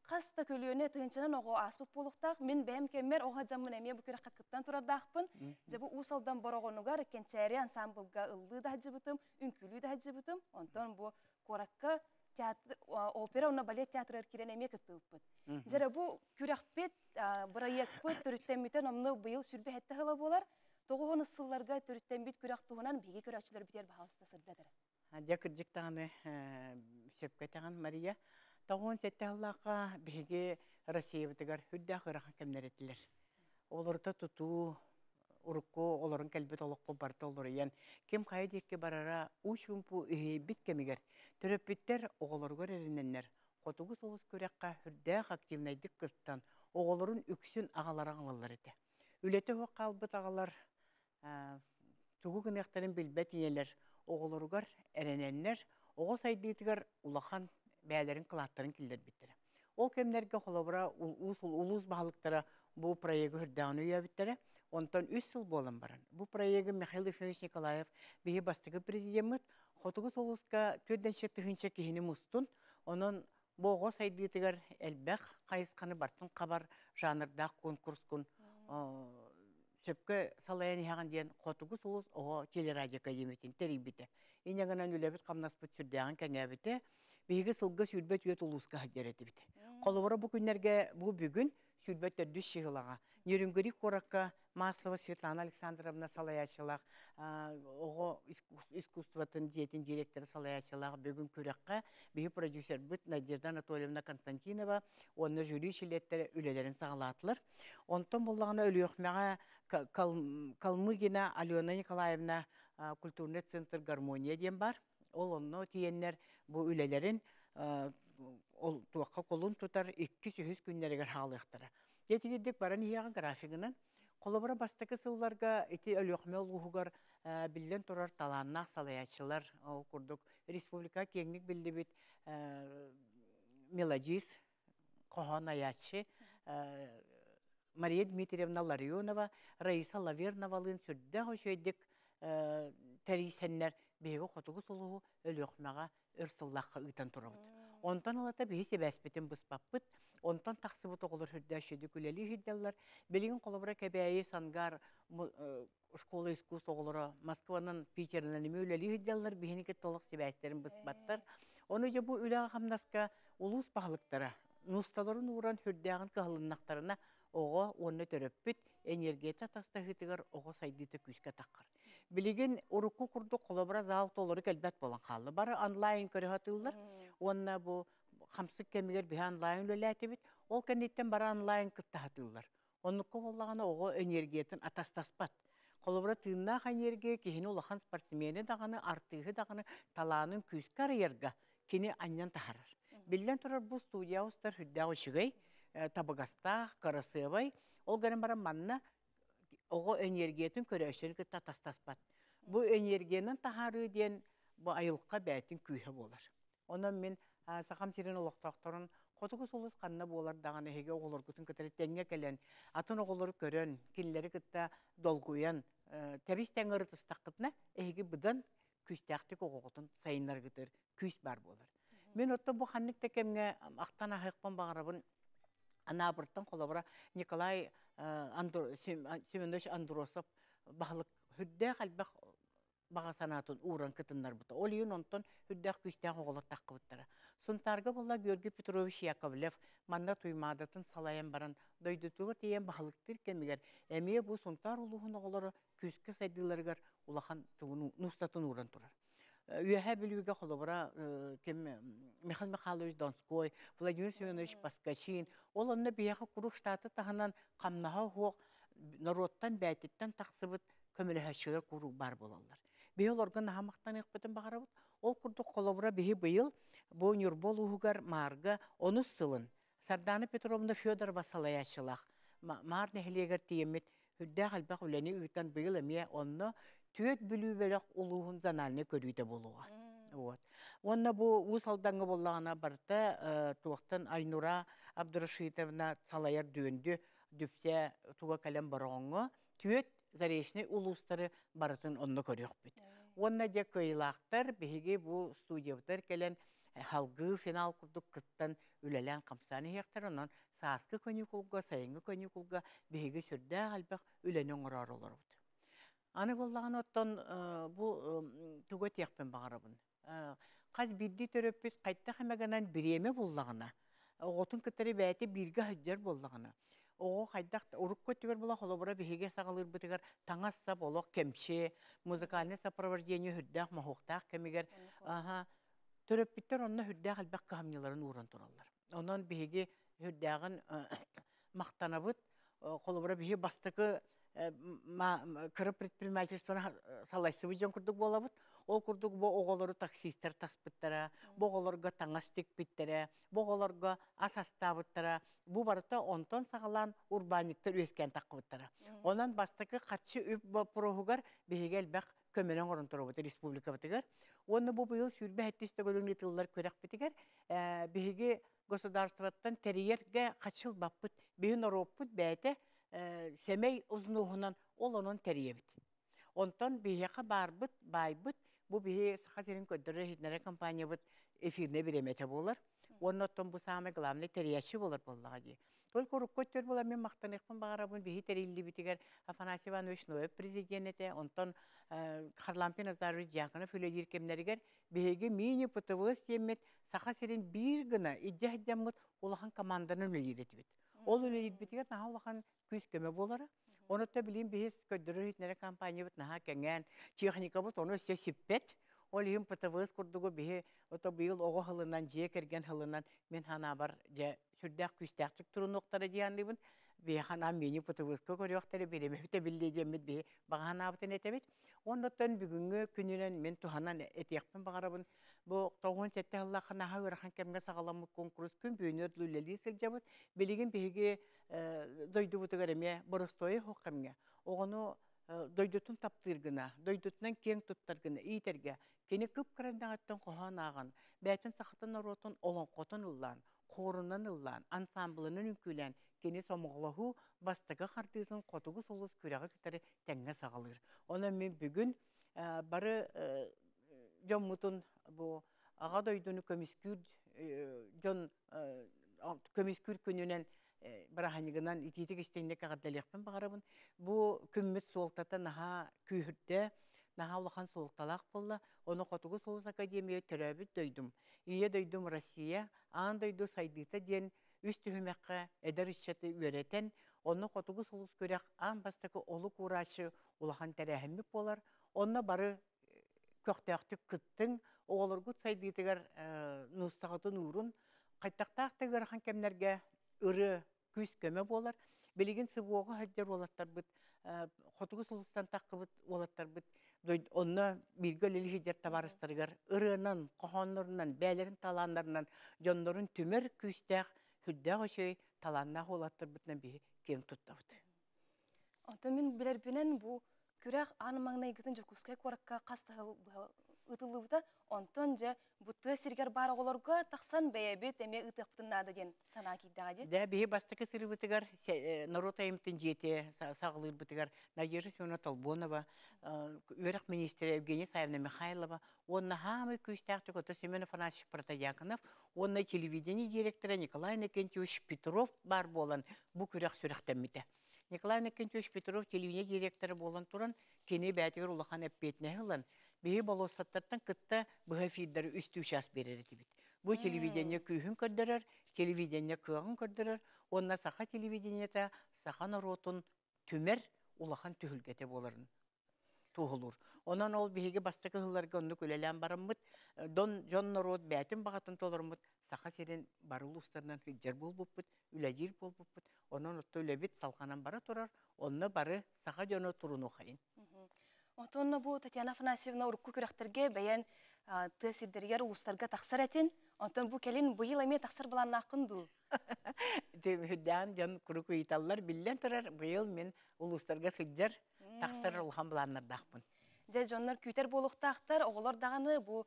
хас да көлүөнэ тыһыынчанан оҕо ааспыт буолуохтаах. Мин бэйэм кэммэр оҕо дьаммын эмиэ бу күрэххэ кыттан турардаахпын. Дьэ бу Уус Алдан Бороҕонугар Кэнчээри ансаамбылга ыллыы да сылдьыбытым, үҥкүүлүү да сылдьыбытым. Онтон бу куоракка театр, опера уонна балет театрыгар киирэн эмиэ кыттыбыппыт. Дьэрэ бу күрэхпит, бырайыакпыт төрүттэммитэ номнуо быйыл 27 сыла буолар. 90 сылларга төрүттэммит күрэх туһунан биһиги көрөөччүлэрбитигэр баһаалыста сырдатар. Дьэ кырдьык даҕаны сөпкө этэҕин, Мария. 97 сыллаахха биһиги Россиябытыгар үрдээх ыарахан кэмнэр этилэр. Олорута тутуу, урукку олорон кэлбит олохпут барыта уларыйан, ким хайа диэки барара уу-чуумпу иһийбит кэмигэр төрөппүттэр оҕолоругар эрэнэннэр Хотугу сулус күрэххэ сүрдээх активнайдык кыттан, оҕолорун үксүн аҕалара аҕалаллар этэ. Үлэтэ суох хаалбыт аҕалар тугу гыныахтарын билбэт ийэлэр оҕолоругар эрэнэннэр, оҕо сайдыытыгар улахан бэйэлэрин кылааттарын киллэрбиттэрэ. Ол кэмнэргэ холобура улуус баһылыктара бу проегы үрдээҕин өйөөбүттэрэ. Онтон үс сыл буолан баран, бу проегы Михаил Ефимович Николаев биһи бастакы президеммит Хотугу сулуска 400 тыһыынча киһини мустун, онон бу оҕо сайдыытыгар элбэх хайысханы бартын хабар жанрдаах конкурскун сөпкө салайан иһэҕин диэн Хотугу сулус оҕо телерадиоакадемиятын тэрийбитэ. Инньэ гынан үлэбит-хамнаспыт сүрдээҕин кэҥээбитэ. Биһиги сылга 24 улууска сылдьар этибит. Холобура бу күннэргэ бу бүгүн 24 чыһылаҕа Нерюнгри куоракка Маслова Светлана Александровна салайааччылаах оҕо искусствотын дьиэтин директора салайааччылаах бүгүн күрэххэ биһи продюсербыт Надежда Анатольевна Константинова уонна жюри чилиэттэрэ үлэлэрин саҕалаатылар. Онтон буллаҕына Өлүөхмэҕэ Калмыгина Алена Николаевна культурный центр «Гармония» диэн бар. Ол онно тиийэннэр бу үлэлэрин ол туохха кулун тутар иккис-үһүс күннэригэр хаалыахтара. Дьэ баран иһиэҕин графигынан. Холобура бастакы сылларга ити Өлүөхүмэ улууһугар биллэн турар талааннаах салайааччылар, ол курдук республика киэҥник биллибит мелодист, хоһоон айааччы Мария Дмитриевна Ларионова, Раиса Лаверновалыын сүрдээх үчүгэйдик тэрийсэннэр биһиги хотугу сулуһу Өлүөхүмэҕэ өр сыллаахха ыытан турабыт. Онтон ылата биһи сибээспитин быспаппыт. Онтон тахсыбыт оҕолор үрдээх үчүгэйдик үлэлии сылдьаллар. Билигин холобура Кэбээйи, Сангар школа искусств оҕолоро Москванан, Питеринэн эмиэ үлэлии сылдьаллар. Биһини кытта олох сибээстэрин быспаттар. Ону дьэ бу үлэҕэ-хамнаска улуус баһылыктара нуусталарын ууран сүрдээҕин кыһалыннахтарына оҕо уонна төрөппүт энергията тастаһыытыгар оҕо сайдыыта күүскэ таххар. Билигин урукку курдук холобура зал толору кэлбэт буолан хаалла. Бары онлайн көрө сатыыллар. Уонна бу хамсык кэмигэр биһи онлайн үлэлээтибит. Ол кэнниттэн бары онлайн кытта сатыыллар. Оннукка буоллаҕына оҕо энергиятын атастаспат. Холобура тыыннаах энергия киһини улахан спортсмени даҕаны, артыыһы даҕаны талаанын күүскэ арыйарга кини анньан таһарар. Биллэн турар бу студия устар сүрдээх үчүгэй, табыгастаах, кырасыабай. Ол гынан баран манна оҕо энергиятын көрөөччүнү кытта атастаспат. Бу энергиянан таһаарыы диэн бу айылҕа бэйэтин күүһэ буолар. Онон мин Сахам сирин олохтоохторун хотугу сулус ханна буолар даҕаны эһиги оҕолоргутун кытары тэҥҥэ кэлэн, атын оҕолору көрөн, кинилэри кытта долгуйан, тэбис тэҥ ырытыстаххытына, эһиги быдан күүстээхтик оҕоҕутун сайыннаргытыр күүс баар буолар. Мин оттон бу ханнык да кэмҥэ ахтан аһыахпын баҕарабын Анаабыртан холобура Николай Семенович Андросов баһылык үрдээх элбэх баҕа санаатын ууран кытыннарбыта. Ол иһин онтон үрдээх күүстээх оҕолор таххыбыттара. Сунтаарга буолла Георгий Петрович Яковлев манна Туймаадатын салайан баран дойдутугар тиийэн баһылыктыыр кэмигэр эмиэ бу Сунтаар улууһун оҕолоро күүскэ сайдыыларыгар улахан нуустатын ууран турар. Үөһээ Бүлүүгэ холобура ким Михаил Михайлович Донской, Владимир Семенович Паскачин, ол онно биһиэхэ куруук штаты таһынан хамнаһа суох норуоттан бээтиттэн тахсыбыт көмөлөһөөччүлэр куруук баар буолаллар. Биһи олорго наһаа махтаныахпытын баҕарабыт. Ол курдук холобура биһи быйыл бу Ньурба улууһугар Маарга онус сылын Сардаана Петровна Федорова салайааччылаах Маар нэһилиэгэр тиийэммит үрдээх элбэх үлэни ыытан быйыл эмиэ онно Түөт Бүлүү бөлөх улууһун зональнай көрүүтэ буолуоҕа. Вот. Уонна бу Уус Алдаҥҥа буоллаҕына барыта туохтан Айнура Абдурашитовна салайар Дүөндү Дүпсэ туга кэлэн Бороҕоҥҥо түөт заречный улуустары барытын онно көрүөхпүт. Уонна дьэ кыайыылаахтар биһиги бу студиябытыгар кэлэн халгыы финал курдук кыттан үлэлээн-хамсаан иһиэхтэр. Онон сааскы каникулга, сайыҥҥы каникулга биһиги сүрдээх элбэх үлэни оҥороору олоробут. Аны буоллаҕына оттон бу тугу этиэхпин баҕарабын. Хас биирдии төрөппүт хайдах эмэ гынан бириэмэ буллаҕына, оҕотун кытары бэйэтэ бииргэ сылдьар буоллаҕына, Оҕо хайдах урукку өттүгэр була холобура биһиги саҕалыырбытыгар таҥас-сап олох кэмчи, музыкальнай сопровождение үрдээх моһуохтаах кэмигэр аха төрөппүттэр онно үрдээх элбэх кыһамньыларын ууран тураллар. Онон биһиги үрдээҕин махтанабыт. Холобура биһи бастакы кыра предпринимательствоны салайсыбыт дьон курдук буолабыт. Ол курдук бу оҕолору таксистар таспыттара, бу оҕолорго таҥас тикпиттэрэ, бу оҕолорго ас астаабыттара. Бу барыта онтон саҕалаан урбаанньыктар үөскээн таххыбыттара. Онон бастакы харчы үп боппуруоһугар биһиги элбэх көмөнү оҥорон турабыт республикабытыгар. Уонна бу быйыл 27 төгүлүн ыытыллар күрэхпитигэр биһиги государствоттан тэрийэргэ хачылбаппыт. Биһи норуоппут бэйэтэ сэмэй узнуоһунан ол онон тэрийэбит. Онтон биһиэхэ баарбыт, баайбыт, бу биһи Саха сирин көрдөрөр иһитиннэрэр компаниябыт эфирнэй бириэмэтэ буолар. Уонна оттон бу саамай главный тэрийээччи буолар буоллаҕа дии. Только урукку өттүгэр була мин махтаныахпын баҕарабын биһи тэриллибитигэр Афанасий Иванович Ноев президент этэ, онтон Харлампий Назарович Дьяконов үлэлиир кэмнэригэр биһиги мини-ПТВС диэммит Саха сирин биир гына илдьэ сылдьаммыт улахан команданы үлэлиир этибит. Ол үлэлиирбитигэр наһаа улахан күүс-көмө буолара. Онуттан билигин биһис көрдөрөр иһитиннэрэр компаниябыт наһаа кэҥээн, техникабыт ону өссө сиппэт. Ол иһин ПТВС курдугу биһи ото быйыл оҕо сылынан, дьиэ кэргэн сылынан мин санаабар дьэ сүрдээх күүстээхтик турунуохтара дии саныыбын. Биһиэхэ анаан мини ПТВС-ка көрүөхтэрэ, бириэмэбит эбиллиэ диэммит биһи баҕа санаабытын этэбит. Оннуттан бүгүҥҥү күнүнэн мин туһанан этиэхпин баҕарабын. Бу 97 сыллаахха наһаа ыарахан кэмҥэ саҕаламмыт куонкурус күн бүгүнүгэр дылы үлэлии сылдьабыт. Билигин биһиги дойдубутугар эмиэ боростуойа суох кэмҥэ оҕону дойдутун таптыыр гына, дойдутунан киэҥ туттар гына иитэргэ кини кып-кыра эрдэҕиттэн хоһоон ааҕан, бэйэтин сахатын норуотун олоҥхотун ыллаан, хуорунан ыллаан, ансаамбылынан үҥкүүлээн кини сомоҕолоһуу бастакы хардыытын Хотугу сулус күрэҕи кытары тэҥҥэ саҕалыыр. Онон мин бүгүн бары дьоммутун бу Аҕа дойдуну көмүскүүр дьон көмүскүүр күнүнэн бырааһынньыгынан итиитик истиҥник эҕэрдэлиэхпин баҕарабын. Бу күммүт суолтата наһаа күүһүрдэ, наһаа улахан суолталаах буолла. Ону Хотугу Сулус Академия төрөөбүт дойдум, Ийэ дойдум Россия, аан дойду сайдыыта диэн үс түһүмэххэ эдэр ыччаты үөрэтэн, онно Хотугу Сулус күрэх аан бастакы олук уурааччы улахан тэрээһиммит буолар. Онно бары көхтөөхтүк кыттыҥ, оҕолоргут сайдыытыгар нуустаҕытын уурун, хайтахтаах да ыарахан кэмнэргэ ырыа күүс-көмө буолар. Билигин СВО-ҕа сылдьар уолаттарбыт, хотугу сулустан таххыбыт уолаттарбыт онно бииргэ үлэлии сылдьар табаарыстарыгар ырыанан, хоһооннорунан, бэйэлэрин талааннарынан дьоннорун түмэр күүстээх, сүрдээх үчүгэй талааннаах уолаттарбытынан биһи киэн туттабыт. Онтон мин билэрбинэн бу күрэх аан маҥнайгытын Дьокуускай куоракка хас да сыл ыытыллыбыта. Онтон дьэ бу тыа сиригэр баар оҕолорго тахсан бэйэбит эмиэ ыытыахпытын наада диэн санаа киирдэҕэ дии. Дэ биһи бастакы сырыыбытыгар норуот айымтын дьиэтэ саҕалыырбытыгар Надежда Семеновна Толбонова, үөрэх министрэ Евгения Саевна Михайлова уонна хаамай күүстээхтик ото Семен Афанасьевич Протодьяконов уонна телевидение директора Николай Иннокентьевич Петров баар буолан бу күрэх сүрэхтэммитэ. Николай Иннокентьевич Петров телевидение директора буолан туран, кини бэйэтигэр улахан эппиэтинэһи ылан, биһи болуоссаттартан кытта быһа эфирдары үстүү час биэрэр этибит. Бу телевидение күүһүн көрдөрөр, телевидение кыаҕын көрдөрөр уонна саха телевидениета саха норуотун түмэр улахан түһүлгэтэ буоларын туоһулуур. Онон ол биһиги бастакы сылларга оннук үлэлээн бараммыт, дон дьон норуот бэйэтин баҕатын толороммут Саха сирин бары улуустарынан сылдьар буолбуппут, үлэлиир буолбуппут. Онон отто үлэбит салҕанан бара турар, онно бары саха дьоно турунуохайын. Отонно бу Татьяна Афанасьевна урукку күрэхтэргэ бэйэн тыа сирдэригэр улуустарга тахсар этин. Онтон бу кэлин быйыл эмиэ тахсар былааннааххын дуу? Үрдээн дьон куруук ыйыталлар. Биллэн турар, быйыл мин улуустарга сылдьар, тахсар улахан былааннардаахпын. Дьэ, дьоннор күүтэр буолуохтаахтар, оҕолор даҕаны бу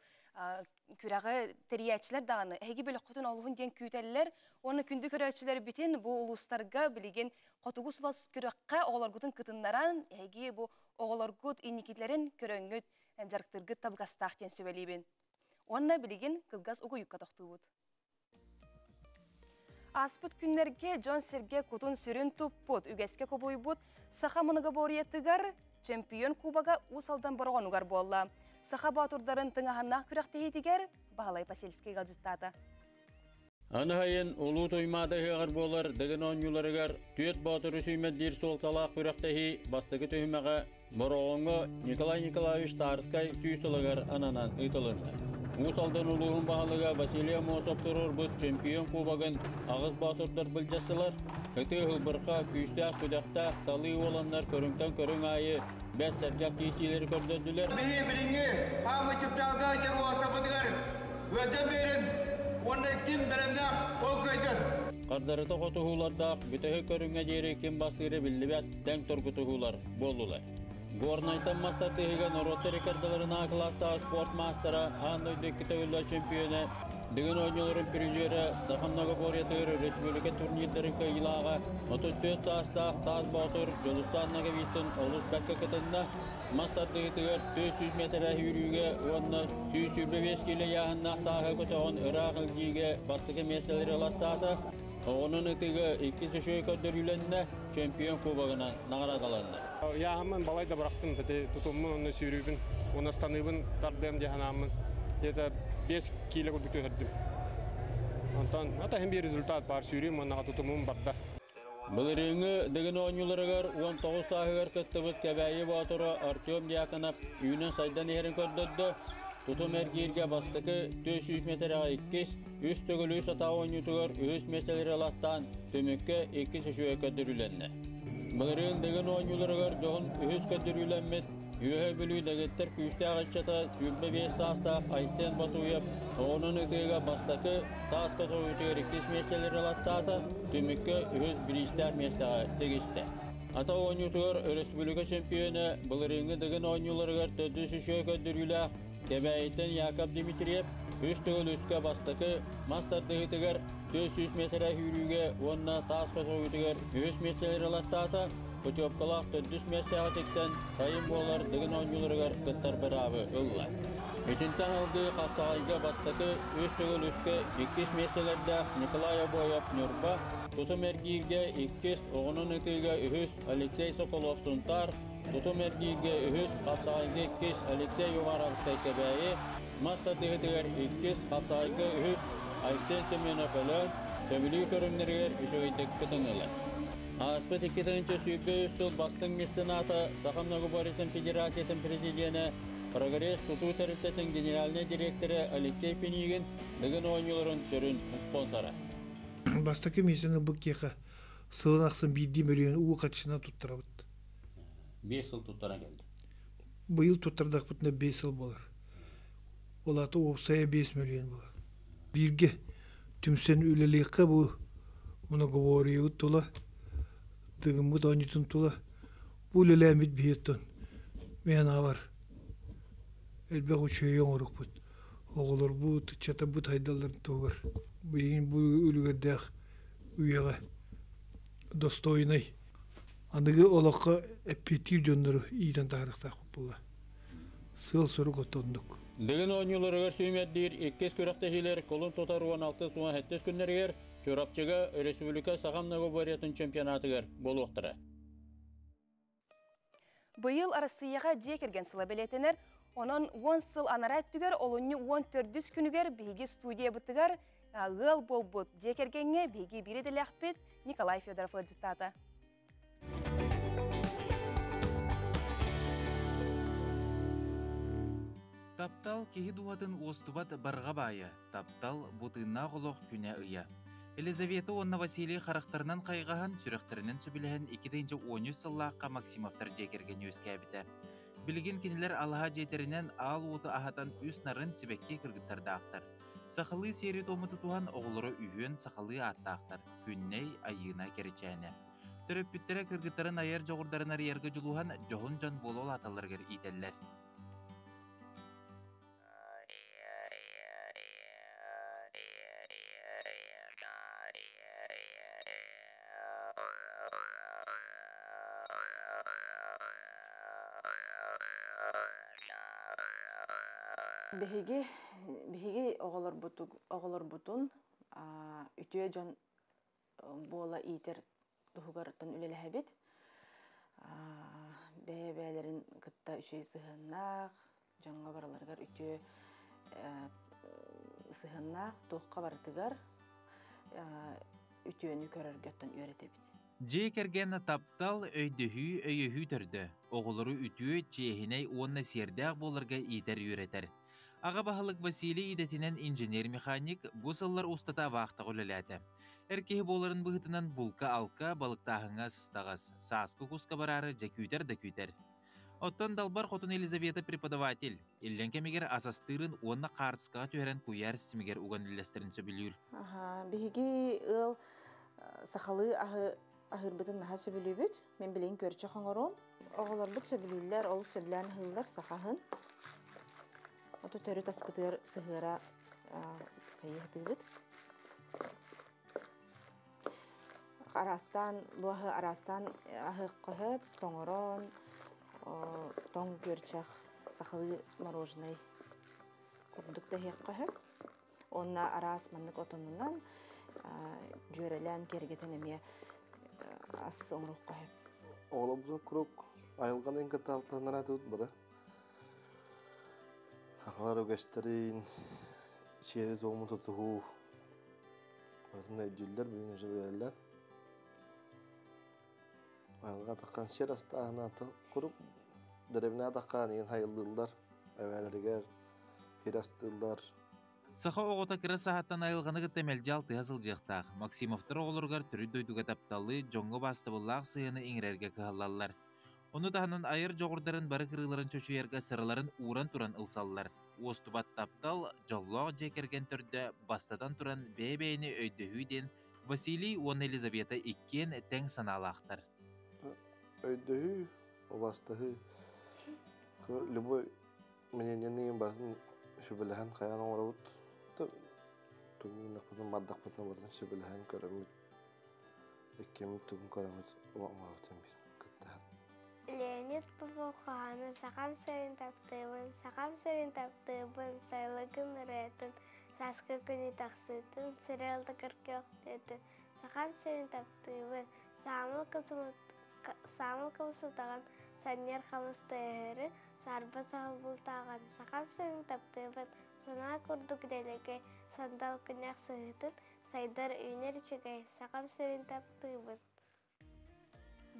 күрэҕи тэрийээччилэр даҕаны эһиги бөлөххүтүн олуһун диэн күүтэллэр. Уонна күндү көрөөччүлэрбитин бу улуустарга билигин хотугу сулас күрэххэ оҕолоргутун кытыннаран, эһиги бу оҕолоргут инникилэрин көрөҥҥүт, дьарыктыыргыт табыгастаах диэн сүбэлиибин. Уонна билигин кылгас угуйукка тохтуубут. Ааспыт күннэргэ дьон-сэргэ кутун-сүрүн туппут, үгэскэ кубулуйбут саха многоборьетыгар чемпион кубога Уус Алдан Бороҕонугар буолла. Саха боотурдарын тыҥаһаннаах күрэхтэһиитигэр Баһылай Посельскай ыалдьыттаата. Аны сайын Улуу Туймаада ыһыаҕар буолар Дыгын оонньууларыгар түөрт боотуру сүүмэрдиир суолталаах күрэхтэһии бастакы түһүмэҕэ Бороҕоҥҥо Николай Николаевич Тарскай сүүс сылыгар ананан ыытылынна. Уус Алдан улууһун баһылыга Василий Аммосов туруорбут чемпион кубогын аҕыс боотурдар былдьастылар. Ытыы ылбырха, күүстээх күдэхтээх талыы уоланнар көрүҥтэн көрүҥ аайы бэрт сэргэх киирсиилэри көрдөрдүлэр. Биһи билиҥҥи хаамыы чыпчаалга дьэр уолаттарбытыгар ыалдьан биэрин уонна ким бэлэмнээх ол кыайдын. Хардарыта хотуһуулардаах бүтэһик көрүҥҥэ диэри ким бастыыра биллибэт тэҥ тургутуһуулар буоллулар. Горнайтан мас тардыһыыга норуоттар иккардаларынааҕы кылаастаах спорт маастара, аан дойду икки төгүллээх чемпиона, Дыгын оонньууларын призера, Саха многоборьетыгар республика турнирдарын кыайыылааҕа 34 саастаах Таас Боотур Дьулустаан Ноговицын олус бэркэ кытынна. Мас тардыһыытыгар 400 метрэ сүүрүүгэ уонна 125 киилэ ыйааһыннаах тааһы көтөҕөн ыраах илдьиигэ бастакы миэстэлэри ылаттаата. Оҕонон ытыыга иккис үчүгэй көрдөрүүлэннэ, чемпион кубогынан наҕараадаланна. Ыйааһыммын балай да бырахтым, тутуммун уонна сүүрүүбүн уонна станыыбын тардыам дии санааммын где-то 5 киилэ курдук түһэрдим. Онтон ата иһин биир результат баар сүүрүүм уонна тутумум барда. Былырыыҥҥы Дыгын оонньууларыгар 19 сааһыгар кыттыбыт Кэбээйи Боотура Артем Дьяконов үүнэн-сайдан иһэрин көрдөрдө. Тутум эргииргэ бастакы 400 метрэҕэ иккис, үс төгүл үс атаа оонньуутугар үһүс миэстэлэри ылаттаан, түмүккэ иккис үчүгэй көрдөрүүлэннэ. Былырыын Дыгын оонньууларыгар дьоһун үһүс көрдөрүүлэммит Үөһэ Бүлүү дэгиттэр күүстээх ыччата 25 саастаах Айсен Батуев оҕонон ытыыга бастакы таас көтөҕүүтүгэр иккис миэстэлэри ылаттаата, түмүккэ үһүс бириистээх миэстэҕэ тигистэ. Ата оонньуутугар өрөспүүбүлүкэ чемпиона былырыыҥҥы Дыгын оонньууларыгар төрдүс үчүгэй көрдөрүүлээх Кэбээйиттэн Яков Дмитриев үс төгүл үскэ бастакы мас тардыһыытыгар 400 метрэ сүүрүүгэ уонна таас көтөҕүүтүгэр үһүс миэстэлэри ылаттаата. Путевкалаах төрдүс миэстэҕэ тиксэн, сайын буолар Дыгын оонньууларыгар кыттар быраабы ылла. Итинтэн алгыы Хапсаҕайга бастакы үс төгүл үскэ иккис миэстэлэрдээх Николай Обоев Ньурба, тутум эргииргэ иккис, оҕонон ытыыга үһүс Алексей Соколов Сунтаар, тутум эргииргэ үһүс, хапсаҕайга иккис Алексей Уваровскай Кэбээйи, мас тардыһыытыгар иккис, хапсаҕайга үһүс Айсен Семенов Өлөөн, сөбүлүүр көрүҥнэригэр үчүгэйдик кытыннылар. Ааспыт 2023 сыл бастыҥ мецената Саха многоборьетын Федерациятын президенэ, Прогресс тутуу тэрилтэтин генеральнай дириэктэрэ Алексей Пинигин Дыгын оонньууларын сүрүн спонсора. Бастакы миэстэни ылбыт киһиэхэ сылын ахсын биирдии мөлүйүөн уу харчынан туттарабыт. Биэс сыл туттаран кэлдим. Быйыл туттардахпытына биэс сыл буолар. Ол аата уопсайа 5 мөлүйүөн буолар. Бииргэ түмсэн үлэлиэххэ бу многоборьебыт тула, Дыгыммыт оонньуутун тула бу үлэлээммит биһиэттэн мин аҕабар элбэх үчүгэйи оҥорукпут. Оҕолорбут, ыччатарбыт сайдалларын туһугар билигин бу үлүгэрдээх үйэҕэ достойнай аныгы олоххо эппиэттиир дьоннору иитэн таһаарыахтаахпыт буолла. Сыал-сорук оннук. Дыгын оонньууларыгар сүүмэрдиир иккис күрэхтэһиилэр кулун тутар 16-17 күннэригэр Чурапчыга республика Саха многоборьетын чемпионатыгар буолуохтара. Быйыл Арассыыйаҕа дьиэ кэргэн сыла бэлиэтэнэр. Онон 10 сыл анараа өттүгэр олунньу 14 күнүгэр биһиги студиябытыгар ыал буолбут дьиэ кэргэҥҥэ биһиги биир идэлээхпит Николай Федоров ыалдьыттаата. Таптал киһи дууһатын уостубат барҕа баайа, таптал бу тыыннаах олох күнэ-ыйа. Елизавета уонна Василий харахтарынан хайҕаһан, сүрэхтэринэн сөбүлэһэн 2013 сыллаахха Максимовтар дьиэ кэргэн үөскээбитэ. Билигин кинилэр алаһа дьиэтэринэн аал уоту аһатан үс нарын сибэкки кыргыттардаахтар. Сахалыы сиэри-туому тутуһан оҕолоро үһүөн сахалыы ааттаахтар Күннэй, Айыына, Кэрэчээнэ. Төрөппүттэрэ кыргыттарын айар дьоҕурдарын арыйарга дьулуһан дьоһун дьон буола улааталларыгар иитэллэр. Биһиги биһиги оҕолорбутун үтүө дьон буола иитэр туһугартан үлэлэһэбит. Бэйэ-бэйэлэрин кытта үчүгэй сыһыаннаах, дьоҥҥо барыларыгар үтүө сыһыаннаах, туохха барытыгар үтүөнү көрөргө оттон үөрэтэбит. Дьиэ кэргэн таптал, өйдөһүү, өйөһүү төрдө. Оҕолору үтүө, чиэһинэй уонна сиэрдээх буоларга иитэр-үөрэтэр. Аҕа баһылык Василий идэтинэн инженер-механик, бу сыллар устата вахтаҕа үлэлээтэ. Эр киһи буоларын быһыытынан булка-алка, балыктааһыҥҥа сыстаҕас, сааскы куска бараары дьэ күүтэр да күүтэр. Оттон Далбар Хотун Елизавета преподаватель, иллэҥ кэмигэр ас астыырын уонна хаартыскаҕа түһэрэн куйаар ситимигэр уган үллэстэрин сөбүлүүр. Биһиги ыал сахалыы аһы аһыырбытын наһаа сөбүлүүбүт. Мин билигин көрчөх оҥоруом. Оҕолорбут сөбүлүүллэр, олус сөбүлээн аһыыллар сахаһын. Ото төрүт аспытыгар сыһыара хайыһатыыбыт. Араастаан бу аһы араастаан аһыахха сөп, тоҥорон, тоҥ күөрчэх, сахалыы мороженай курдук да иһиэххэ сөп. Уонна араас маннык отонунан дьүөрэлээн киэргэтэн эмиэ ас оҥоруохха сөп. Оҕолорбутун куруук айылҕаны кытта алтыһыннараатыбыт бары. Сахалар үгэстэрин, сиэри-туому тутуһуу барытын өйдүүллэр, билин уже билэллэр. Айылҕа атаххан сир астааһына куруук дэриэбинэ атаххаан иһин хайыллыыллар, эбээлэригэр сир астыыллар. Саха оҕото кыра саһаттан айылҕаны кытта мэлдьи алтыһа сылдьыахтаах. Максимовтар оҕолоругар төрүт дойдуга тапталы, дьоҥҥо убаастабыллаах сыһыаны иҥэрэргэ кыһаллаллар. Ону таһынан айар дьоҕурдарын бары кырыыларын чочуйарга сыраларын ууран туран ылсаллар. Уостубат таптал, дьоллоох дьиэ кэргэн төрдө бастатан туран бэйэ-бэйэни өйдөһүү диэн Василий уонна Елизавета иккиэн тэҥ санаалаахтар. Өйдөһүү, убастаһыы, любой мнениены барытын сүбэлэһэн хайаан оҥоробут. Тугу гыннахпытын, бардахпытына барытын сүбэлэһэн көрөммүт. Иккиммит тугун көрөммүт оҥоробут кыттыһан. Леонид Попов хоһооно Сахам сирин таптыыбын, Сахам сирин таптыыбын, сайылыгын ырыатын, сааскы күнү тахсыытын, сырыал да көхтүөтүн, Сахам сирин таптыыбын, саамыл кымсытаҕын, санньыар хамыс тыаһырын, саарба саһыл бултааҕын, Сахам сирин таптыыбын, санаа курдук дэлэгэй, сандал күнэх сыһыытын, сайдар үүнэр үчүгэй, Сахам сирин таптыыбын.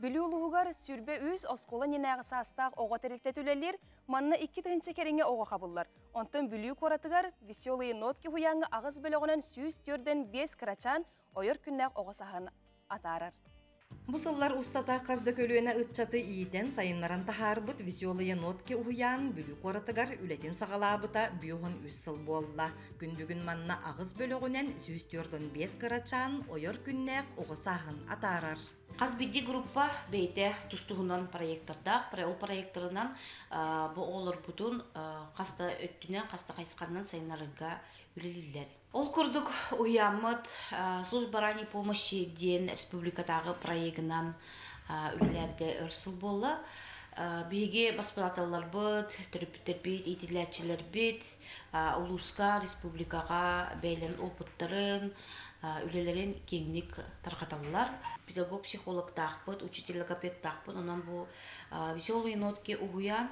Бүлүү улууһугар 23 оскуола иннинээҕи саастаах оҕо тэрилтэтэ үлэлиир, манна 2 тыһыынча кэриҥэ оҕо хабыллар. Онтон Бүлүү куоратыгар Веселые нотки уһуйааҥҥа аҕыс бөлөҕүнэн 145 кырачаан ойор күннээх оҕо саһан атаарар. Бу сыллар устата хас да көлүөнэ ыччаты иитэн сайыннаран таһаарбыт «Веселые нотки» уһуйаан Бүлүү куоратыгар үлэтин саҕалаабыта 53 сыл буолла. Күн бүгүн манна аҕыс бөлөҕүнэн 145 кырачаан ойор күннээх оҕо сааһын атаарар. Хас биирдии группа бэйэтэ тус-туһунан проектордаах, ол проекторынан бу оҕолорбутун хас да өттүнэн, хас да хайысханан сайыннарарга үлэлииллэр. Ол курдук уһуйааммыт служба ранней помощи диэн республикатааҕы проегынан үлэлээбитэ өр сыл буолла. Биһиги воспитателларбыт, төрөппүттэрбит, иитиллээччилэрбит улууска, республикаҕа бэйэлэрин опыттарын, үлэлэрин киэҥник тарҕаталлар. Педагог психологтаахпыт, учитель логопедтаахпыт, онон бу «Веселые нотки» уһуйаан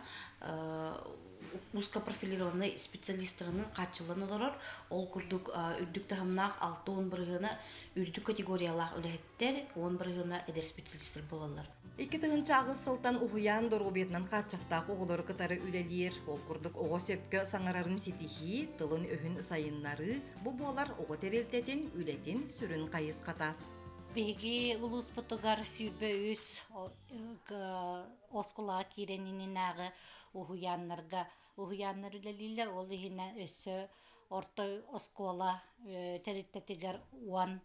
узкопрофилированный специалисттарынан хааччыллан олорор. Ол курдук үрдүк таһымнаах 60 бырыһыана үрдүк категориялаах үлэһиттэр, 10 бырыһыана эдэр специалисттар буолаллар. 2008 сылтан уһуйаан доруобуйатынан хааччахтаах оҕолору кытары үлэлиир. Ол курдук оҕо сөпкө саҥарарын ситиһии, тылын өһүн сайыннарыы, бу буолар оҕо тэрилтэтин үлэтин сүрүн хайысхата. Биһиги улууспутугар 23 оскуолаҕа киирэн иннинээҕи уһуйааннарга уһуйааннар үлэлииллэр. Ол иһинэн өссө орто оскуола тэрилтэтигэр 10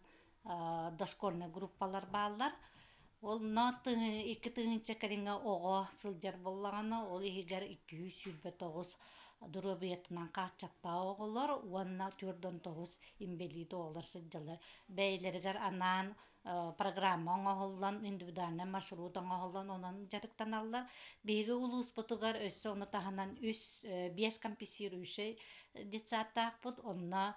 дошкольнай группалар бааллар. Онно 2 тыһыынча кэриҥэ оҕо сылдьар буоллаҕына, ол иһигэр 229 доруобуйатынан хааччахтаах оҕолор уонна 49 инбэлиит оҕолор сылдьаллар. Бэйэлэригэр анаан программа оҥоһуллан, индивидуальный маршрут оҥоһуллан, онон дьарыктаналлар. Биһиги улууспутугар өссө ону таһынан үс биэс компенсирующий детсадтаахпыт, онно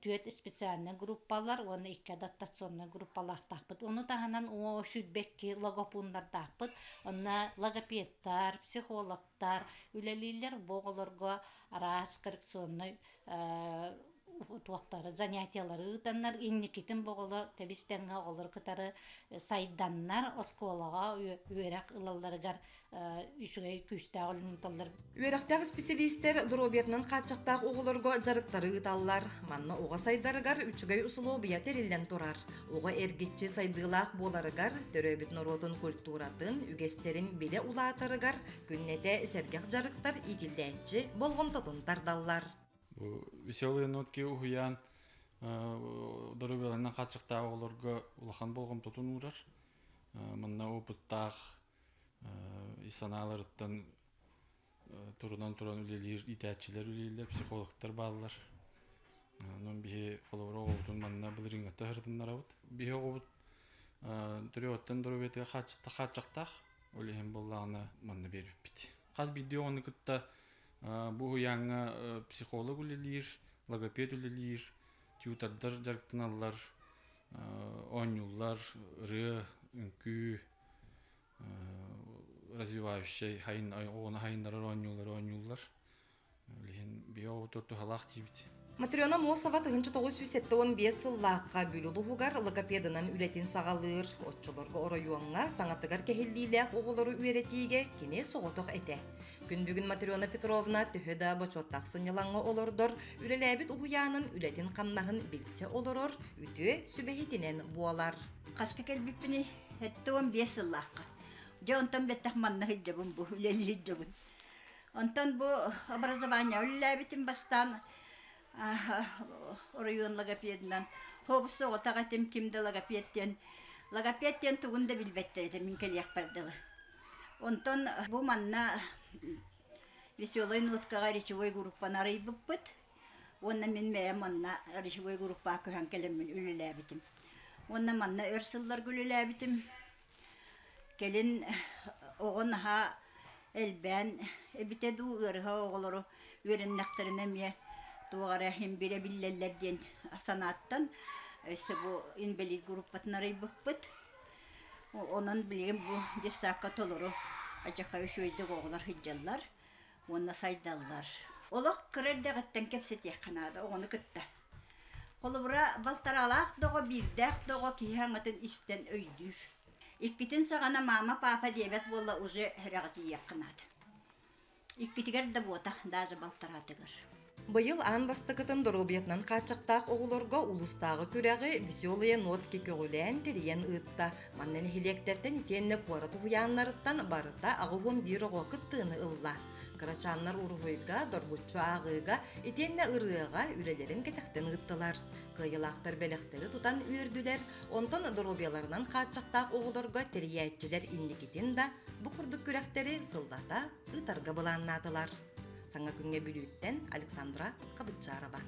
түөрт специальный группалар уонна икки адаптационный группалаахтаахпыт. Ону таһынан 122 логопуннардаахпыт. Онно логопедтар, психологтар үлэлииллэр. Бу оҕолорго араас коррекционный Туохтары занятиялары ыытаннар инникитин бу оҕолор тэбис-тэҥҥэ оҕолору кытары сайданнар оскуолаҕа үөрэх ылалларыгар үчүгэй күүстээх үлэни ыыталлар. Үөрэхтээх исписэлиистэр доруобуйатынан хааччахтаах оҕолорго дьарыктары ыыталлар. Манна оҕо сайдарыгар үчүгэй усулуобуйа тэриллэн турар. Оҕо эргиччи сайдыылаах буоларыгар, төрөөбүт норуотун культуратын, үгэстэрин билэ улаатарыгар күннэтэ сэргэх дьарыктар иитиллээччи болҕомтотун тардаллар. Бу «Веселые нотки» уһуйаан доруобуйаларынан хааччахтаах оҕолорго улахан болҕомтотун уурар. Манна опыттаах ис санааларыттан турунан туран үлэлиир иитээччилэр үлэлииллэр, психологтар бааллар. Онон биһи холобура оҕобутун манна былырыыҥҥыта сырытыннарабыт. Биһи оҕобут төрүөҕүттэн доруобуйатыгар хааччахтаах, ол иһин буоллаҕына манна биэрбиппит. Хас биирдии оҕону кытта бу уһуйааҥҥа психолог үлэлиир, логопед үлэлиир, тьютордар дьарыктаналлар, оонньууллар, ырыа, үҥкүү, развивающай хайын оҕону хайыннарар оонньуулары оонньууллар. Билигин биһи оҕотор туһалаах диибит. Матрена Мосова 1975 сыллаахха Бүлүү улууһугар логопедынан үлэтин саҕалыыр. Оччолорго оройуоҥҥа саҥатыгар кэһиллиилээх оҕолору үөрэтиигэ кини соҕотох этэ. Күн бүгүн Матрена Петровна төһө да бочуоттаах сынньалаҥҥа олордор, үлэлээбит уһуйаанын үлэтин-хамнаһын билсэ олорор үтүө сүбэһитинэн буолар. Хаска кэлбиппиний? 75 сыллаахха. Дьэ онтон бэттэх манна сылдьабын бу, үлэлии сылдьабын. Онтон бу образование үлэлээбитим бастаан оройуон логопедынан. Хобус соҕотох этим, ким да логопед диэн. Логопед диэн тугун да билбэттэр этэ мин кэлиэхпэр дылы. Онтон бу манна Веселай ноткаҕа речевой группаны арыйбыппыт. Уонна мин бэйэм манна речевой группаҕа көһөн кэлэммин үлэлээбитим. Уонна манна өр сылларга үлэлээбитим. Кэлин оҕо наһаа элбээн эбитэ дуу, ыарыһах оҕолору үөрэннэхтэринэ эмиэ туох эрэ иһин бирэ биллэллэр диэн санааттан өссө бу инбэлиит группатын арыйбыппыт. Онон билигин бу детсадка толору адьака үчүгэйдик оҕолор сылдьаллар уонна сайдаллар. Олох кыра эрдэҕиттэн кэпсэтиэххэ наада оҕону кытта. Холобура, балтараалаах да оҕо, биирдээх да оҕо киһи аҥатын истэн өйдүүр. Иккитин саҕана мама, папа диэбэт буолла уже сэрэҕэчийиэххэ наада. Иккитигэр да буотах, даже балтараатыгар. Быйыл аан бастакытын доруобуйатынан хааччахтаах оҕолорго улуустааҕы күрэҕи «Веселые нотки» көҕүлээн тэрийэн ыытта. Манна нэһилиэктэртэн итиэннэ куорат уһуйааннарыттан барыта 81 оҕо кыттыыны ылла. Кырачааннар уруһуйга, доргуччу ааҕыыга итиэннэ ырыаҕа үлэлэрин кэтэхтэн ыыттылар. Кыайыылаахтар бэлэхтэри тутан үөрдүлэр, онтон доруобуйаларынан хааччахтаах оҕолорго тэрийээччилэр инникитин да бу курдук күрэхтэри сыллата ыытарга былааннаатылар. Саҥа күҥҥэ Бүлүүттэн Александра Хабытчарова.